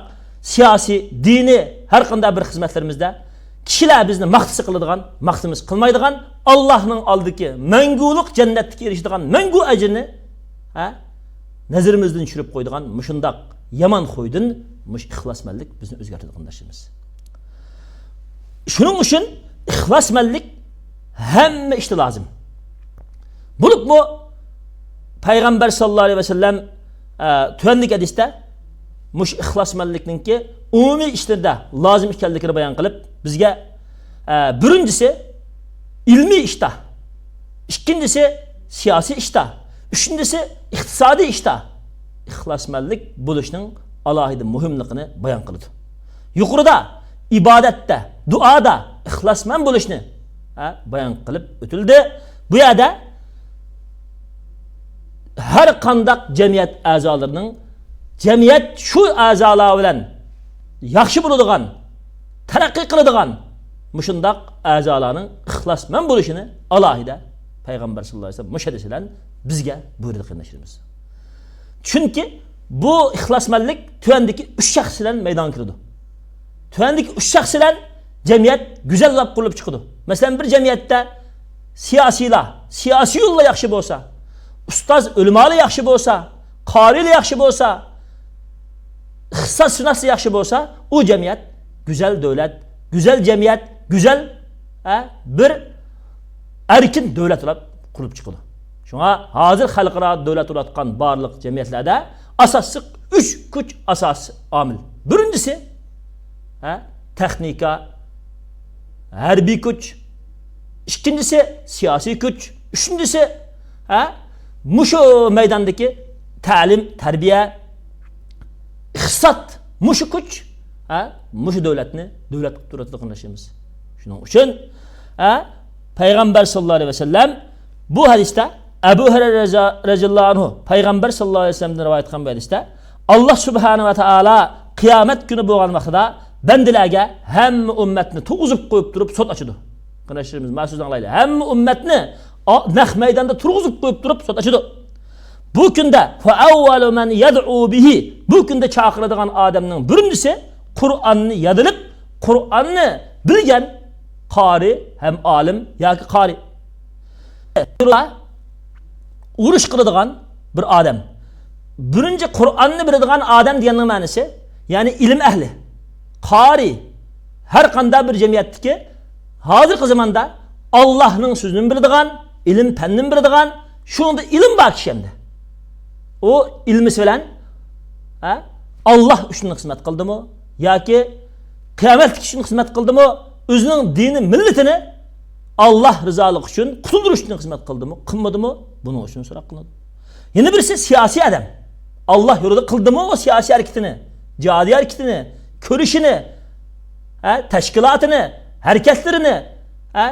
سىياسىي، دىنىي ھەر قانداق بىر خىزمەتلىرىمىزدە كىشىلەر بىزنى ماختىسا قىلىدىغان، ماختىمىز قىلمايدىغان، ئاللاھنىڭ ئالدىدىكى مەڭگۈلۈك جەننەتتىكى ئېرىشىدىغان مەڭگۈ ئەجرىنى، ھە، نەزىرىمىزدىن چۈشۈرۈپ قويىدىغان مۇشۇنداق يامان خويدىن مۇشۇ ئىخلاسمەنلىك بىزنى ئۆزگەرتىدۇ، قېرىنداشلىرىمىز. شۇنىڭ ئۈچۈن ئىخلاسمەنلىك ھەممە ئىشتا لازىم. بولۇپمۇ پەيغەمبەر ساللاللاھۇ ئەلەيھى ۋەسەللەم، ئە، تۆۋەندىكى ھەدىستە مۇشۇ ئىخلاسمەنلىكنىڭكى ئومۇمىي ئىشلىرىدا لازىم ئىكەنلىكىنى بايان قىلىپ، بىزگە، ئە، بىرىنچىسى، ئىلمىي ئىشتا، ئىككىنچىسى، سىياسىي ئىشتا، ئۈچىنچىسى، ئىقتىسادىي ئىشتا ئىخلاسمەنلىك بولۇشنىڭ ئالاھىدە مۇھىملىقىنى بايان قىلىدۇ. يۇقىرىدا ئىبادەتتە، دۇئادا ئىخلاسمەن بولۇشنى، ھە، بايان قىلىپ ئۆتۈلدى. بۇ يەردە ھەر قانداق جەمئىيەت ئەزالىرىنىڭ، جەمئىيەت شۇ ئەزالار بىلەن ياخشى بولىدىغان، تەرەققىي قىلىدىغان مۇشۇنداق ئەزالارنىڭ ئىخلاسمەن بولۇشىنى ئالاھىدە پەيغەمبەر ساللاللاھۇ ئەلەيھى ۋەسەللەم مۇشۇ ھەدىس بىلەن بىزگە بۇيرۇدى، قېرىنداشلىرىمىز. چۈنكى بۇ ئىخلاسمەنلىك تۆۋەندىكى ئۈچ شەخس بىلەن مەيدانغا كېلىدۇ. تۆۋەندىكى ئۈچ شەخس بىلەن جەمئىيەت گۈزەل بولۇپ قۇرۇلۇپ چىقىدۇ. مەسىلەن، بىر جەمئىيەتتە سىياسىيلار، سىياسىيونلار ياخشى بولسا، ئۇستاز ئۆلىمالار ياخشى بولسا، قارىيلار ياخشى بولسا، ئىقتىسادشۇناسلار ياخشى بولسا، ئۇ جەمئىيەت گۈزەل دۆلەت، گۈزەل جەمئىيەت، گۈزەل، ھە، بىر ئەركىن دۆلەت بولۇپ قۇرۇلۇپ چىقىدۇ. شۇڭا ھازىر خەلقئارا دۆلەت بولۇۋاتقان بارلىق جەمئىيەتلەردە ئاساسلىق ئۈچ كۈچ، ئاساسىي ئامىل. بىرىنچىسى، ھە، تېخنىكا، ھەربىي كۈچ. ئىككىنچىسى، سىياسىي كۈچ. ئۈچىنچىسى، ھە، مۇشۇ مەيداندىكى تەلىم، تەربىيە، ئىقتىساد. مۇشۇ كۈچ، ھە، مۇشۇ دۆلەتنى دۆلەت قىلىپ تۇرىدۇ، قېرىنداشلىرىمىز. شۇنىڭ ئۈچۈن، ھە، پەيغەمبەر ساللاللاھۇ ئەلەيھى ۋەسەللەم بۇ ھەدىستە، ئەبۇ ھۇرەيرە رەزا-، رەزىياللاھۇ ئەنھۇ پەيغەمبەر ساللاللاھۇ ئەلەيھى ۋەسەللەمدىن رىۋايەت قىلغان بۇ ھەدىستە، ئاللاھ سۇبھانەھۇ ۋە تائالا قىيامەت كۈنى بولغان ۋاقتىدا بەندىلەرگە ھەممە ئۈممەتنى تۇرغۇزۇپ قويۇپ تۇرۇپ سوت ئاچىدۇ. قېرىنداشلىرىمىز، مانا سۆزنى ئاڭلايلى. ھەممە ئۈممەتنى ئا-، نەق مەيداندا تۇرغۇزۇپ قويۇپ تۇرۇپ سوت ئاچىدۇ. بۇ كۈندە، فَأَوَّلُ مَنْ يَدْعُو بِهِ، بۇ كۈندە چاقىرىدىغان ئادەمنىڭ بىرىنچىسى قۇرئاننى يادلىپ، قۇرئاننى بىلگەن قارى ھەم ئالىم ياكى قارى. ئۇرۇش قىلىدىغان بىر ئادەم. بىرىنچى قۇرئاننى بىلىدىغان ئادەم دېگەننىڭ مەنىسى، يەنى ئىلىم ئەھلى. قارى، ھەر قانداق بىر جەمئىيەتتىكى ھازىرقى زاماندا ئاللاھنىڭ سۆزىنىمۇ بىلىدىغان، ئىلىم پەننىمۇ بىلىدىغان، شۇنىڭدا ئىلىم بار كىشى ئەمدى. ئۇ ئىلمىسى بىلەن، ھە، ئاللاھ ئۈچۈن خىزمەت قىلدىمۇ ياكى قىيامەتلىك ئۈچۈن خىزمەت قىلدىمۇ، ئۆزىنىڭ دىنى، مىللىتىنى ئاللاھ رىزالىقى ئۈچۈن قۇتۇلدۇرۇش ئۈچۈن خىزمەت قىلدىمۇ، قىلمىدىمۇ، بۇنىڭ ئۈچۈن سوراق قىلىنىدۇ. يەنە بىرسى سىياسىي ئادەم. ئاللاھ يولىدا قىلدىمۇ ئۇ سىياسىي ھەرىكىتىنى، جىھادىي ھەرىكىتىنى، كۈرىشىنى، ھە، تەشكىلاتىنى، ھەرىكەتلىرىنى، ھە،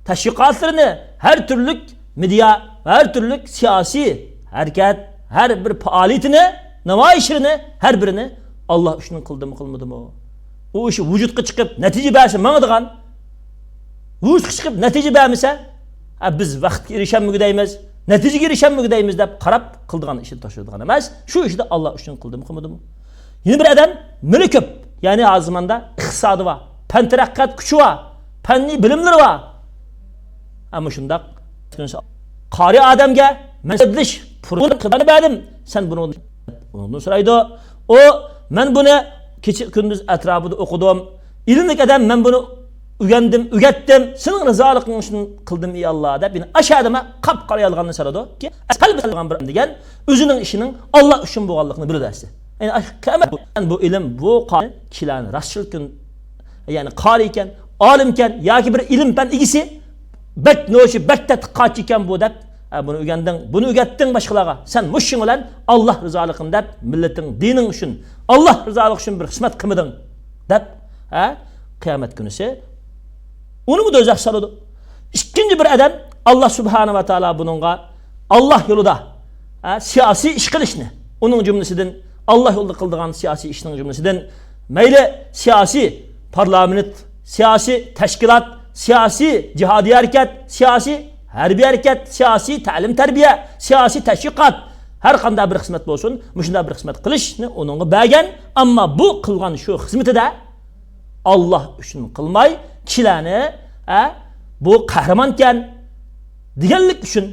تەشۋىقاتلىرىنى، ھەر تۈرلۈك مېدىيا، ھەر تۈرلۈك سىياسىي ھەرىكەت، ھەر بىر پائالىيىتىنى، نامايىشلىرىنى، ھەر بىرىنى ئاللاھ ئۈچۈن قىلدىمۇ، قىلمىدىمۇ؟ ئۇ ئىش ۋۇجۇدقا چىقىپ، نەتىجە بەرسە ماڭىدىغان، ۋۇجۇدقا چىقىپ نەتىجە بەرمىسە، ھە، بىز ۋاقىتقا ئېرىشەلمىگۈدەيمىز، نەتىجىگە ئېرىشەلمىگۈدەيمىز دەپ قاراپ قىلىدىغان ئىشنى تاشلىدىغان ئەمەس. شۇ ئىشىدا ئاللاھ ئۈچۈن قىلدىمۇ، قىلمىدىمۇ؟ يەنە بىر ئادەم مېلى كۆپ، يەنى ھازىر زاماندا ئىقتىسادى بار، پەن تەرەققىيات كۈچى بار، پەننىي بىلىملىرى بار. ئەمما شۇنداق قارى ئادەمگە مەن سۆزلىش پۇرسىتىنى بەردىم، سەن بۇنى ئۇنىڭدىن سورايدۇ. ئۇ، مەن بۇنى كېچە كۈندۈز ئەتراپىدا ئوقۇدۇم. ئىلىملىك ئادەم، مەن بۇنى ئۆگەندىم، ئۆگەتتىم، سېنىڭ رىزالىقىڭ ئۈچۈن قىلدىم، ئى ئاللاھ، دەپ، يەنە ئاشۇ ئادەم قاپقارا يالغاننى سالىدۇ. كېيىن ئەسقەل بىلەن بىر دېگەن ئۆزىنىڭ ئىشىنىڭ ئاللاھ ئۈچۈن بولغانلىقىنى بىلىدۇ ئەسلى. يەنى ئاشۇ قىيامەت، بۇ ئىلىم، بۇ قا-، كىشىلەرنى راستچىل كۈن، يەنى قارى ئىكەن، ئالىم ئىكەن ياكى بىر ئىلىم پەن ئىگىسى، بەك نوشى، بەك تەتقىقاتچى ئىكەن بۇ دەپ، ئە، بۇنى ئۆگەندىڭ، بۇنى ئۆگەتتىڭ باشقىلارغا، سەن مۇشۇنىڭ بىلەن ئاللاھ رىزالىقىنى دەپ، مىللىتىڭ، دىنىڭ ئۈچۈن، ئاللاھ رىزالىقى ئۈچۈن بىر خىزمەت قىلمىدىڭ دەپ، ھە، قىيامەت كۈنىسى ئۇنىمۇ دوزاخ سالىدۇ. ئىككىنچى بىر ئادەم، ئاللاھ سۇبھانەھۇ ۋە تائالا بۇنىڭغا ئاللاھ يولىدا، ھە، سىياسىي ئىش قىلىشنى، ئۇنىڭ جۈملىسىدىن، ئاللاھ يولىدا قىلىدىغان سىياسىي ئىشنىڭ جۈملىسىدىن، مەيلى سىياسىي پارلامېنت، سىياسىي تەشكىلات، سىياسىي جىھادىي ھەرىكەت، سىياسىي ھەربىي ھەرىكەت، سىياسىي تەلىم تەربىيە، سىياسىي تەشۋىقات، ھەر قانداق بىر خىزمەت بولسۇن، مۇشۇنداق بىر خىزمەت قىلىشنى ئۇنىڭغا بەرگەن، ئەمما بۇ قىلغان شۇ خىزمىتىدە ئاللاھ ئۈچۈن قىلماي، كىشىلەرنى، ئە، بۇ قەھرىمانكەن دېگەنلىك ئۈچۈن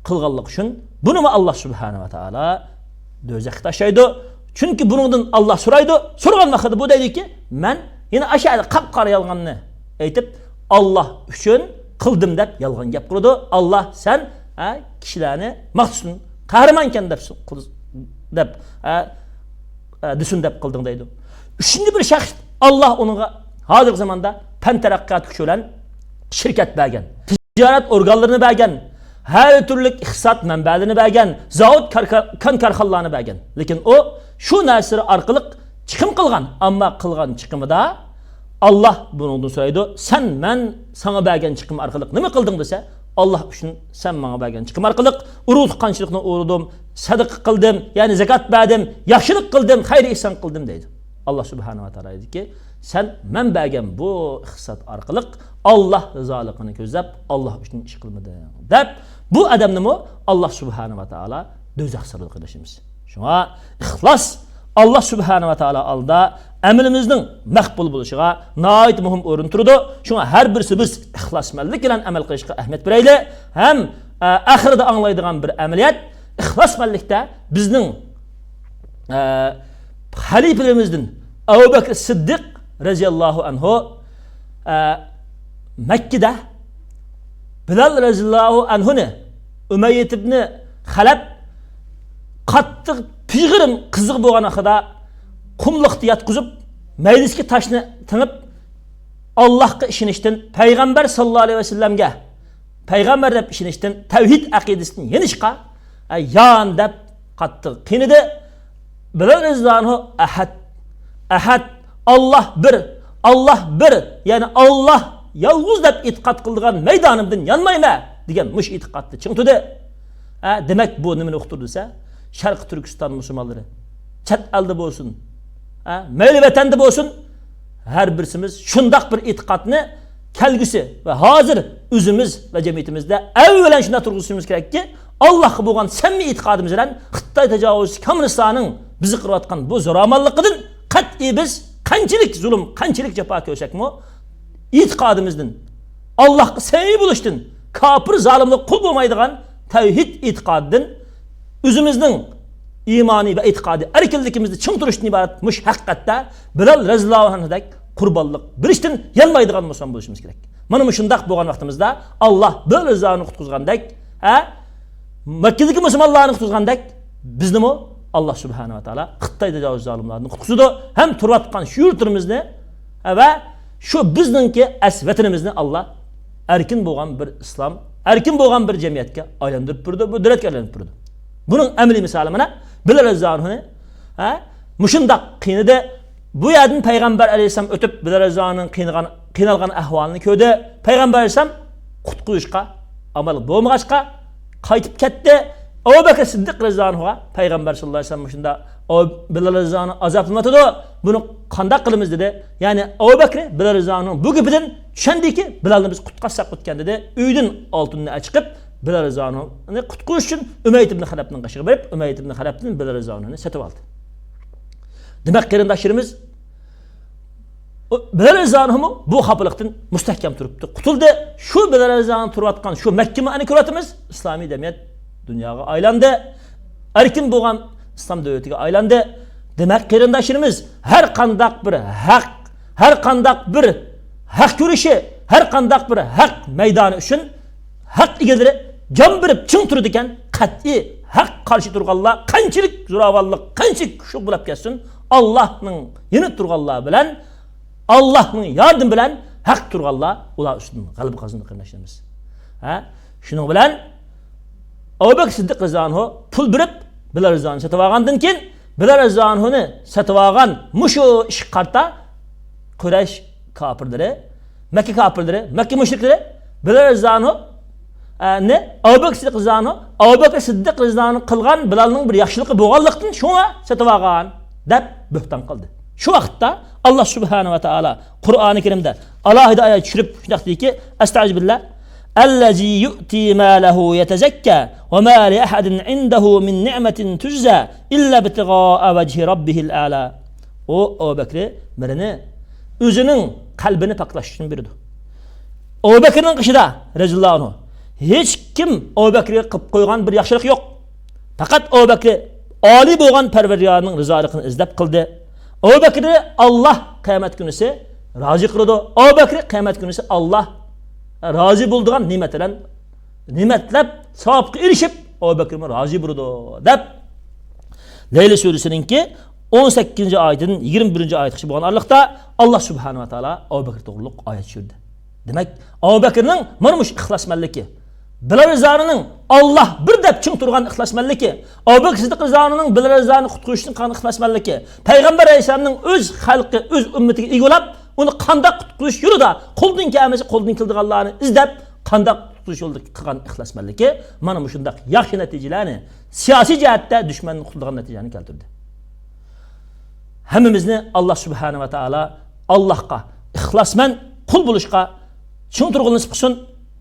قىلغانلىقى ئۈچۈن بۇنىمۇ ئاللاھ سۇبھانەھۇ ۋە تائالا دوزاخقا تاشلايدۇ. چۈنكى بۇنىڭدىن ئاللاھ سورايدۇ. سورىغان ۋاقتىدا بۇ دەيدۇكى، مەن يەنە ئاشۇ يەردە قاپقارا يالغاننى ئېيتىپ، ئاللاھ ئۈچۈن قىلدىم دەپ يالغان گەپ قىلىدۇ. ئاللاھ، سەن ھە، كىشىلەرنى ماختىسۇن، قەھرىمانكەن دەپ، دەپ، ھە، ھە، دېسۇن دەپ قىلدىڭ دەيدۇ. ئۈچىنچى بىر شەخس، ئاللا ئۇنىڭغا ھازىرقى زاماندا پەن تەرەققىياتى كۈچى بىلەن شىركەت بەرگەن، تىجارەت ئورگانلىرىنى بەرگەن، ھەر تۈرلۈك ئىقتىساد مەنبەلىرىنى بەرگەن، زاۋۇت، كاركا-، كان كارخانىلارنى بەرگەن. لېكىن ئۇ شۇ نەرسىلىرى ئارقىلىق چىقىم قىلغان، ئەمما قىلغان چىقىمىدا ئاللا بۇنىڭدىن سورايدۇ، سەن مەن ساڭا بەرگەن چىقىم ئارقىلىق نېمە قىلدىڭ دېسە، ئاللا ئۈچۈن سەن ماڭا بەرگەن چىقىم ئارقىلىق ئۇرۇق-تۇغقانچىلىقنى ئورۇدۇم، سەدىقە قىلدىم، يەنى زاكات بەردىم، ياخشىلىق قىلدىم، خەير ئېھسان قىلدىم دەيدۇ. ئاللا سۇبھانەھۇ ۋە تائالا دەيدىكى، سەن مەن بەرگەن بۇ ئىقتىساد ئارقىلىق ئاللا رىزالىقىنى كۆزلەپ، ئاللا ئۈچۈن ئىش قىلمىدىڭ دەپ، بۇ ئادەمنىمۇ ئاللا سۇبھانەھۇ ۋە تائالا دوزاخ سالىدۇ، قېرىنداشلىرىمىز. شۇڭا ئىخلاس ئاللا سۇبھانەھۇ ۋە تائالا ئالدىدا ئەمىلىمىزنىڭ مەقبۇل بولۇشىغا ناھايىتى مۇھىم ئورۇن تۇرىدۇ. شۇڭا ھەر بىرسى بىز ئىخلاسمەنلىك بىلەن ئەمەل قىلىشقا ئەھمىيەت بېرەيلى. ھەم، ئە، ئاخىرىدا ئاڭلايدىغان بىر ئەمەلىيەت، ئىخلاسمەنلىكتە بىزنىڭ، ئە، خەلىپىلىرىمىزدىن ئەبۇ بەكرى سىددىق رەزىياللاھۇ ئەنھۇ، ئە، مەككىدە بىلال رەزىياللاھۇ ئەنھۇنى ئۇمەييە ئىبنى خەلەپ قاتتىق پىغىرىم قىزىق بولغان ھەققىدە قۇملۇقتا ياتقۇزۇپ، مەيدىسىدىكى تاشنى تېڭىپ، ئاللاھقا ئىشىنىشتىن، پەيغەمبەر ساللاللاھۇ ئەلەيھى ۋەسەللەمگە پەيغەمبەر دەپ ئىشىنىشتىن، تەۋھىد ئەقىدىسىدىن يېنىشقا، ئە، يان دەپ قاتتىق قىينىدى. بىلال رەزىياللاھۇ ئەنھۇ ئەھەد، ئەھەد، ئاللا بىر، ئاللا بىر، يەنى ئاللا يالغۇز دەپ ئېتىقاد قىلىدىغان مەيدانىمدىن يانمايمەن دېگەن مۇشۇ ئېتىقادتا چىڭ تۇردى. ھە، دېمەك، بۇ نېمىنى ئۇقتۇردى دېسە، شەرقىي تۈركىستان مۇسۇلمانلىرى، چەت ئەلدە بولسۇن، ھە، مەيلى ۋەتەندە بولسۇن، ھەر بىرسىمىز شۇنداق بىر ئېتىقادنى كەلگۈسى ۋە ھازىر ئۆزىمىز ۋە جەمئىيىتىمىزدە ئەۋۋەلەن شۇنداق تۇرغۇزۇشىمىز كېرەككى، ئاللاھقا بولغان سەمىمىي ئېتىقادىمىز بىلەن خىتاي تاجاۋۇزچى كاممۇنىستلارنىڭ بىزگە قىلىۋاتقان بۇ زورامانلىقىدىن قەتئىي بىز قانچىلىك زۇلۇم، قانچىلىك جاپا كۆرسەكمۇ، ئېتىقادىمىزدىن، ئاللاھقا سەمىمىي بولۇشتىن، كاپىر زالىملىققا قۇل بولمايدىغان تەۋھىد ئېتىقادىدىن، ئۆزىمىزنىڭ ئىمانىي ۋە ئېتىقادىي ئەركىنلىكىمىزدە چىڭ تۇرۇشتىن ئىبارەت مۇشۇ ھەقىقەتتە بىلال رەزىياللاھۇ ئەنھۇدەك قۇربانلىق بېرىشتىن يانمايدىغان مۇسۇلمان بولۇشىمىز كېرەك. مانا مۇشۇنداق بولغان ۋاقتىمىزدا، ئاللا بىلال رەزىياللاھۇنى قۇتقۇزغاندەك، ھە، مەككىدىكى مۇسۇلمانلارنى قۇتقۇزغاندەك، بىزنىمۇ ئاللا سۇبھانەھۇ ۋە تائالا خىتاي تاجاۋۇزچى زالىملاردىن قۇتقۇزىدۇ ھەم تۇرۇۋاتقان شۇ يۇرتلىرىمىزنى ۋە شۇ بىزنىڭكى ئەس ۋەتىنىمىزنى ئاللا ئەركىن بولغان بىر ئىسلام، ئەركىن بولغان بىر جەمئىيەتكە ئايلاندۇرۇپ بېرىدۇ، بىر دۆلەتكە ئايلاندۇرۇپ بېرىدۇ. بۇنىڭ ئەمەلىي مىسالى مانا بىلال رەزىياللاھۇنى، ھە، مۇشۇنداق قىينىدى. بۇ يەردىن پەيغەمبەر ئەلەيھىسسالام ئۆتۈپ، بىلال رەزىياللاھۇنىڭ قىينىغان، قىينالغان ئەھۋالىنى كۆردى. پەيغەمبەر ئەلەيھىسسالام قۇتقۇزۇشقا ئامال بولمىغاچقا، قايتىپ كەتتى. ئەبۇ بەكرى سىددىق رەزىياللاھۇغا پەيغەمبەر ساللاللاھۇ ئەلەيھى ۋەسەللەم مۇشۇنداق، ئەبۇ، بىلال رەزىياللاھۇ ئازابلىنىۋاتىدۇ، بۇنى قانداق قىلىمىز دېدى. يەنى ئەبۇ بەكرى بىلال رەزىياللاھۇنىڭ بۇ گېپىدىن چۈشەندىكى، بىلالنى بىز قۇتقۇزساق ئۆتكەن دېدى. ئۆيدىن ئالتۇننى چىقىپ، بىلال رەزىياللاھۇنى قۇتقۇزۇش ئۈچۈن ئۇمەييە ئىبنى خەلەپنىڭ قېشىغا بېرىپ، ئۇمەييە ئىبنى خەلەپتىن بىلال رەزىياللاھۇنى سېتىۋالدى. دېمەك، قېرىنداشلىرىمىز، ئۇ بىلال رەزىياللاھۇمۇ بۇ خاپىلىقتىن مۇستەھكەم تۇرۇپتۇ، قۇتۇلدى. شۇ بىلال رەزىياللاھۇ تۇرۇۋاتقان شۇ مەككىمۇ ئەنە كۆرۈۋاتىمىز، ئىسلامىي جەمئىيەت دۇنياغا ئايلاندى. ئەركىن بولغان ئىسلام دۆلىتىگە ئايلاندى. دېمەك، قېرىنداشلىرىمىز، ھەر قانداق بىر ھەق، ھەر قانداق بىر ھەق كۈرىشى، ھەر قانداق بىر ھەق مەيدانى ئۈچۈن ھەق ئىگىلىرى جان بېرىپ چىڭ تۇرىدىكەن، قەتئىي ھەق قارشى تۇرغانلار قانچىلىك زوراۋانلىق، قانچىلىك كۈچلۈك بولاپ كەتسۇن، ئاللاھنىڭ يېنىدا تۇرغانلار بىلەن، ئاللاھنىڭ ياردىمى بىلەن ھەق تۇرغانلار ئۇلار ئۈستىدىن غەلىبە قازىنىدۇ، قېرىنداشلىرىمىز. ھە؟ شۇنىڭ بىلەن ئەبۇ بەكرى سىددىق رەزىياللاھۇ پۇل بېرىپ، بىلال رەزىياللاھۇنى سېتىۋالغاندىن كېيىن، بىلال رەزىياللاھۇنى سېتىۋالغان مۇشۇ ئىشقا قارىتا قۇرەيش كاپىرلىرى، مەككە كاپىرلىرى، مەككە مۇشرىكلىرى بىلال رەزىياللاھۇ، ئە، نى ئەبۇ بەكرى سىددىق رەزىياللاھۇ، ئەبۇ بەكرى سىددىق رەزىياللاھۇنىڭ قىلغان بىلالنىڭ بىر ياخشىلىقى بولغانلىقتىن شۇڭا سېتىۋالغان دەپ بۆھتان قىلدى. شۇ ۋاقىتتا ئاللا سۇبھانەھۇ ۋە تائالا قۇرئانى كەرىمدە ئالاھىدە ئايەت چۈشۈرۈپ شۇنداق دېدىكى، ئەستەئىزۇبىللا، ئەللەزى يۇئتى مالەھۇ يەتەزەككە ۋە ما لىئەھەدىن ئىندەھۇ مىن نىئمەتىن تۇجزا ئىللا ئىبتىغائە ۋەجھى رەببىھىل ئەلا. ئۇ ئەبۇ بەكرى مىرىنى ئۆزىنىڭ قەلبىنى پاكلاش ئۈچۈن بېرىدۇ. ئەبۇ بەكرىنىڭ قېشىدا رەزىياللاھۇ ئەنھۇ ھېچكىم ئەبۇ بەكرىگە قىلىپ قويغان بىر ياخشىلىق يوق. پەقەت ئەبۇ بەكرى ئالىي بولغان پەرۋەردىگارنىڭ رىزالىقىنى ئىزدەپ قىلدى. ئەبۇ بەكرى ئاللا قىيامەت كۈنىسى رازى قىلىدۇ. ئەبۇ بەكرى قىيامەت كۈنىسى ئاللا رازى بولىدىغان نېمەت بىلەن نېمەتلەپ ساۋابقا ئېرىشىپ، ئەبۇ بەكرىمۇ رازى بولىدۇ، دەپ لەيلى سۈرىسىنىڭكى ئون سەككىزىنچى ئايىتىدىن يىگىرمە بىرىنچى ئايەتكىچە بولغان ئارىلىقتا ئاللا سۇبھانەھۇ ۋە تائالا ئەبۇ بەكرى توغرۇلۇق ئايەت چۈشۈردى. دېمەك، ئەبۇ بەكرىنىڭ مانا مۇشۇ ئىخلاسمەنلىكى، بىلال رىزانىڭ ئاللا بىر دەپ چىڭ تۇرغان ئىخلاسمەنلىكى، ئەبۇ بەكرى سىددىق رىزانىڭ بىلال رىزانى قۇتقۇزۇشتىن قىلغان ئىخلاسمەنلىكى، پەيغەمبەر ئەلەيھىسسالامنىڭ ئۆز خەلقى، ئۆز ئۈممىتىگە ئىگە بولاپ، ئۇنى قانداق قۇتقۇزۇش يولىدا قولدىن كەلمىسە قولدىن كېلىدىغانلارنى ئىزدەپ، قانداق قۇتقۇزۇش يولىدا قىلغان ئىخلاسمەنلىكى مانا مۇشۇنداق ياخشى نەتىجىلەرنى، سىياسىي جەھەتتە دۈشمەندىن قۇتۇلىدىغان نەتىجىلەرنى كەلتۈردى. ھەممىمىزنى ئاللا سۇبھانەھۇ ۋە تائالا ئاللاغا ئىخلاسمەن قۇل بولۇشقا چىڭ تۇرغىلى نېسىپ قىلسۇن.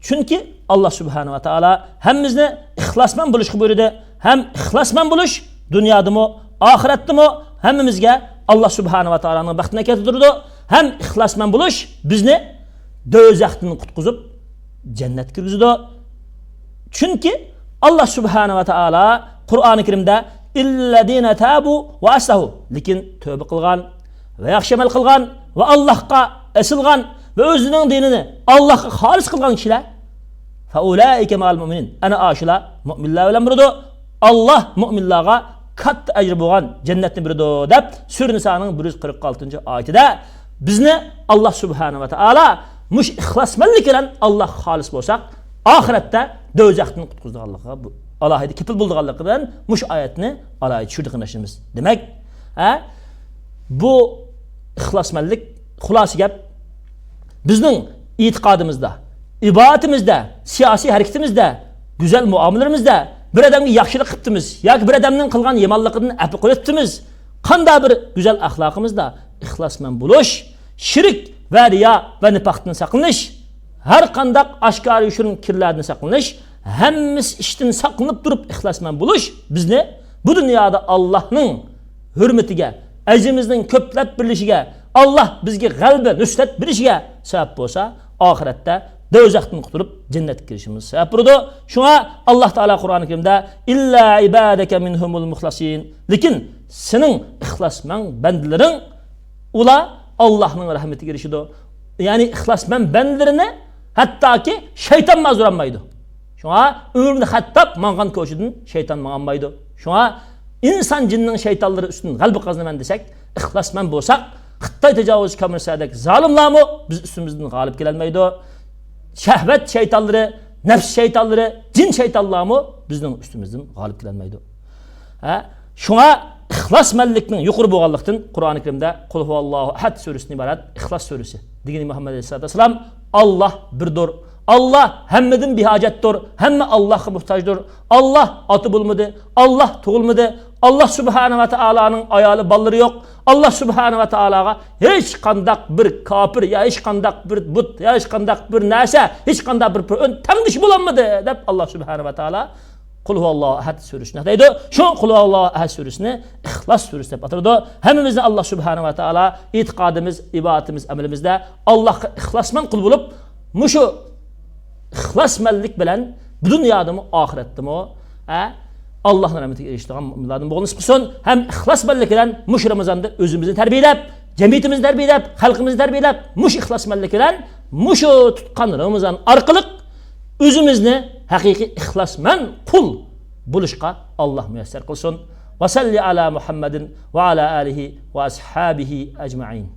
چۈنكى ئاللا سۇبھانەھۇ ۋە تائالا ھەممىمىزنى ئىخلاسمەن بولۇشقا بۇيرۇدى. ھەم ئىخلاسمەن بولۇش دۇنيادىمۇ، ئاخىرەتتىمۇ ھەممىمىزگە ئاللا سۇبھانەھۇ ۋە تائالانىڭ بەختىنى كەلتۈرىدۇ. ھەم ئىخلاسمەن بولۇش بىزنى دوزاختىن قۇتقۇزۇپ، جەننەتكە كىرگۈزىدۇ. چۈنكى ئاللا سۇبھانەھۇ ۋە تائالا قۇرئانى كەرىمدە «ئىللەزىنە تابۇ ۋە ئەسلەھۇ»، لېكىن تۆبە قىلغان ۋە ياخشى ئەمەل قىلغان ۋە ئاللاھقا ئېسىلغان ۋە ئۆزىنىڭ دىنىنى ئاللاھقا خالىس قىلغان كىشىلەر، «فەئۇلائىكە مەئەل مۇئمىنىن»، ئەنە ئاشۇلار مۇئمىنلار بىلەن بولىدۇ. ئاللا مۇئمىنلارغا كاتتا ئەجرى بولغان جەننەتنى بېرىدۇ، دەپ سۈرە نىسانىڭ بىر يۈز قىرىق ئالتىنچى ئايىتىدە بىزنى ئاللا سۇبھانەھۇ ۋە تائالا مۇشۇ ئىخلاسمەنلىك بىلەن ئاللاغا خالىس بولساق، ئاخىرەتتە دوزاختىن قۇتقۇزىدىغانلىقىغا بۇ ئالاھىدە كېپىل بولىدىغانلىقىدىن مۇشۇ ئايەتنى ئالاھىدە چۈشۈردى قېرىنداشلىرىمىز. دېمەك، ھە، بۇ ئىخلاسمەنلىك، خۇلاسە گەپ، بىزنىڭ ئېتىقادىمىزدا، ئىبادىتىمىزدە، سىياسىي ھەرىكىتىمىزدە، گۈزەل مۇئامىلىلىرىمىزدە، بىر ئادەمگە ياخشىلىق قىپتىمىز ياكى بىر ئادەمنىڭ قىلغان يامانلىقىدىن ئەپۇ قىلىپتىمىز، قانداق بىر گۈزەل ئەخلاقىمىزدا ئىخلاسمەن بولۇش، شىرك ۋە رىيا ۋە نىپاقتىن ساقلىنىش، ھەر قانداق ئاشكارا يوشۇرۇن كىرلەردىن ساقلىنىش، ھەممىسى ئىشتىن ساقلىنىپ تۇرۇپ ئىخلاسمەن بولۇش بىزنى بۇ دۇنيادا ئاللاھنىڭ ھۆرمىتىگە، ئەجرىمىزنىڭ كۆپلەپ بېرىلىشىگە، ئاللاھ بىزگە غەلىبە، نۇسرەت بېرىشىگە سەۋەب بولسا، ئاخىرەتتە دوزاختىن قۇتۇلۇپ جەننەتكە كىرىشىمىز سەۋەب بولىدۇ. شۇڭا ئاللاھ تائالا قۇرئانى كەرىمدە «ئىللا ئىبادەكە مىنھۇمۇل مۇخلاسىن»، لېكىن سېنىڭ ئىخلاسمەن بەندىلىرىڭ، ئۇلار ئاللاھنىڭ رەھمىتىگە ئېرىشىدۇ. يەنى ئىخلاسمەن بەندىلىرىنى ھەتتاكى شەيتانمۇ ئازدۇرالمايدۇ. شۇڭا ئۆمەر ئىبن خەتتاب ماڭغان كوچىدىن شەيتان ماڭالمايدۇ. شۇڭا ئىنسان جىننىڭ شەيتانلىرى ئۈستىدىن غەلىبە قازىنىمەن دېسەك، ئىخلاسمەن بولساق، خىتاي تاجاۋۇزچى كامېرسادەك زالىملارمۇ بىز ئۈستىمىزدىن غالىب كېلەلمەيدۇ. شەھۋەت شەيتانلىرى، نەپس شەيتانلىرى، جىن شەيتانلارمۇ بىزنىڭ ئۈستىمىزدىن غالىب كېلەلمەيدۇ. ھە؟ شۇڭا ئىخلاسمەنلىكنىڭ يۇقىرى بولغانلىقتىن، قۇرئانى كەرىمدە «قۇل ھۇۋەللاھۇ ئەھەد» سۈرىسىدىن ئىبارەت ئىخلاس سۈرىسى. دېگىنى مۇھەممەد ئەلەيھىسسالاتۇ ۋەسسالام، «ئاللاھ بىردۇر، ئاللاھ ھەممىدىن بىھاجەتتۇر، ھەممە ئاللاھقا موھتاجدۇر. ئاللاھ ئاتا بولمىدى، ئاللاھ تۇغۇلمىدى، ئاللاھ سۇبھانەھۇ ۋە تائالانىڭ ئايالى، بالىلىرى يوق. ئاللاھ سۇبھانەھۇ ۋە تائالاغا ھېچقانداق بىر كاپىر يا ھېچقانداق بىر بۇت يا ھېچقانداق بىر نەرسە، ھېچقانداق بىر پىرئون تەڭدىشى بولالمىدى» دەپ، ئاللاھ سۇبھانەھۇ ۋە تائالا «قۇل ھۇۋەللاھۇ ئەھەد» سۈرىسىنى دەيدۇ. شۇ «قۇل ھۇۋەللاھۇ ئەھەد» سۈرىسىنى ئىخلاس سۈرىسى دەپ ئاتىلىدۇ. ھەممىمىزنى ئاللاھ سۇبھانەھۇ ۋە تائالا ئېتىقادىمىز، ئىبادىتىمىز، ئەمىلىمىزدە ئاللاھقا ئىخلاسمەن قۇل بولۇپ، مۇشۇ ئىخلاسمەنلىك بىلەن بۇ دۇنيادىمۇ، ئاخىرەتتىمۇ، ئە، ئاللاھنىڭ رەھمىتىگە ئېرىشىدىغان مۇئمىنلاردىن بولغىنى نېسىپ قىلسۇن. ھەم ئىخلاسمەنلىك بىلەن مۇشۇ رامىزاندا ئۆزىمىزنى تەربىيەلەپ، جەمئىيىتىمىزنى تەربىيەلەپ، خەلقىمىزنى تەربىيەلەپ، مۇشۇ ئىخلاسمەنلىك بىلەن مۇشۇ تۇتقان رامىزان ئارقىلىق ئۆزىمىزنى ھەقىقىي ئىخلاسمەن قۇل بولۇشقا ئاللاھ مۇيەسسەر قىلسۇن. ۋە سەللى ئالا مۇھەممەدىن ۋە ئالا ئالىھى ۋە ئەسھابىھى ئەجمەئىن.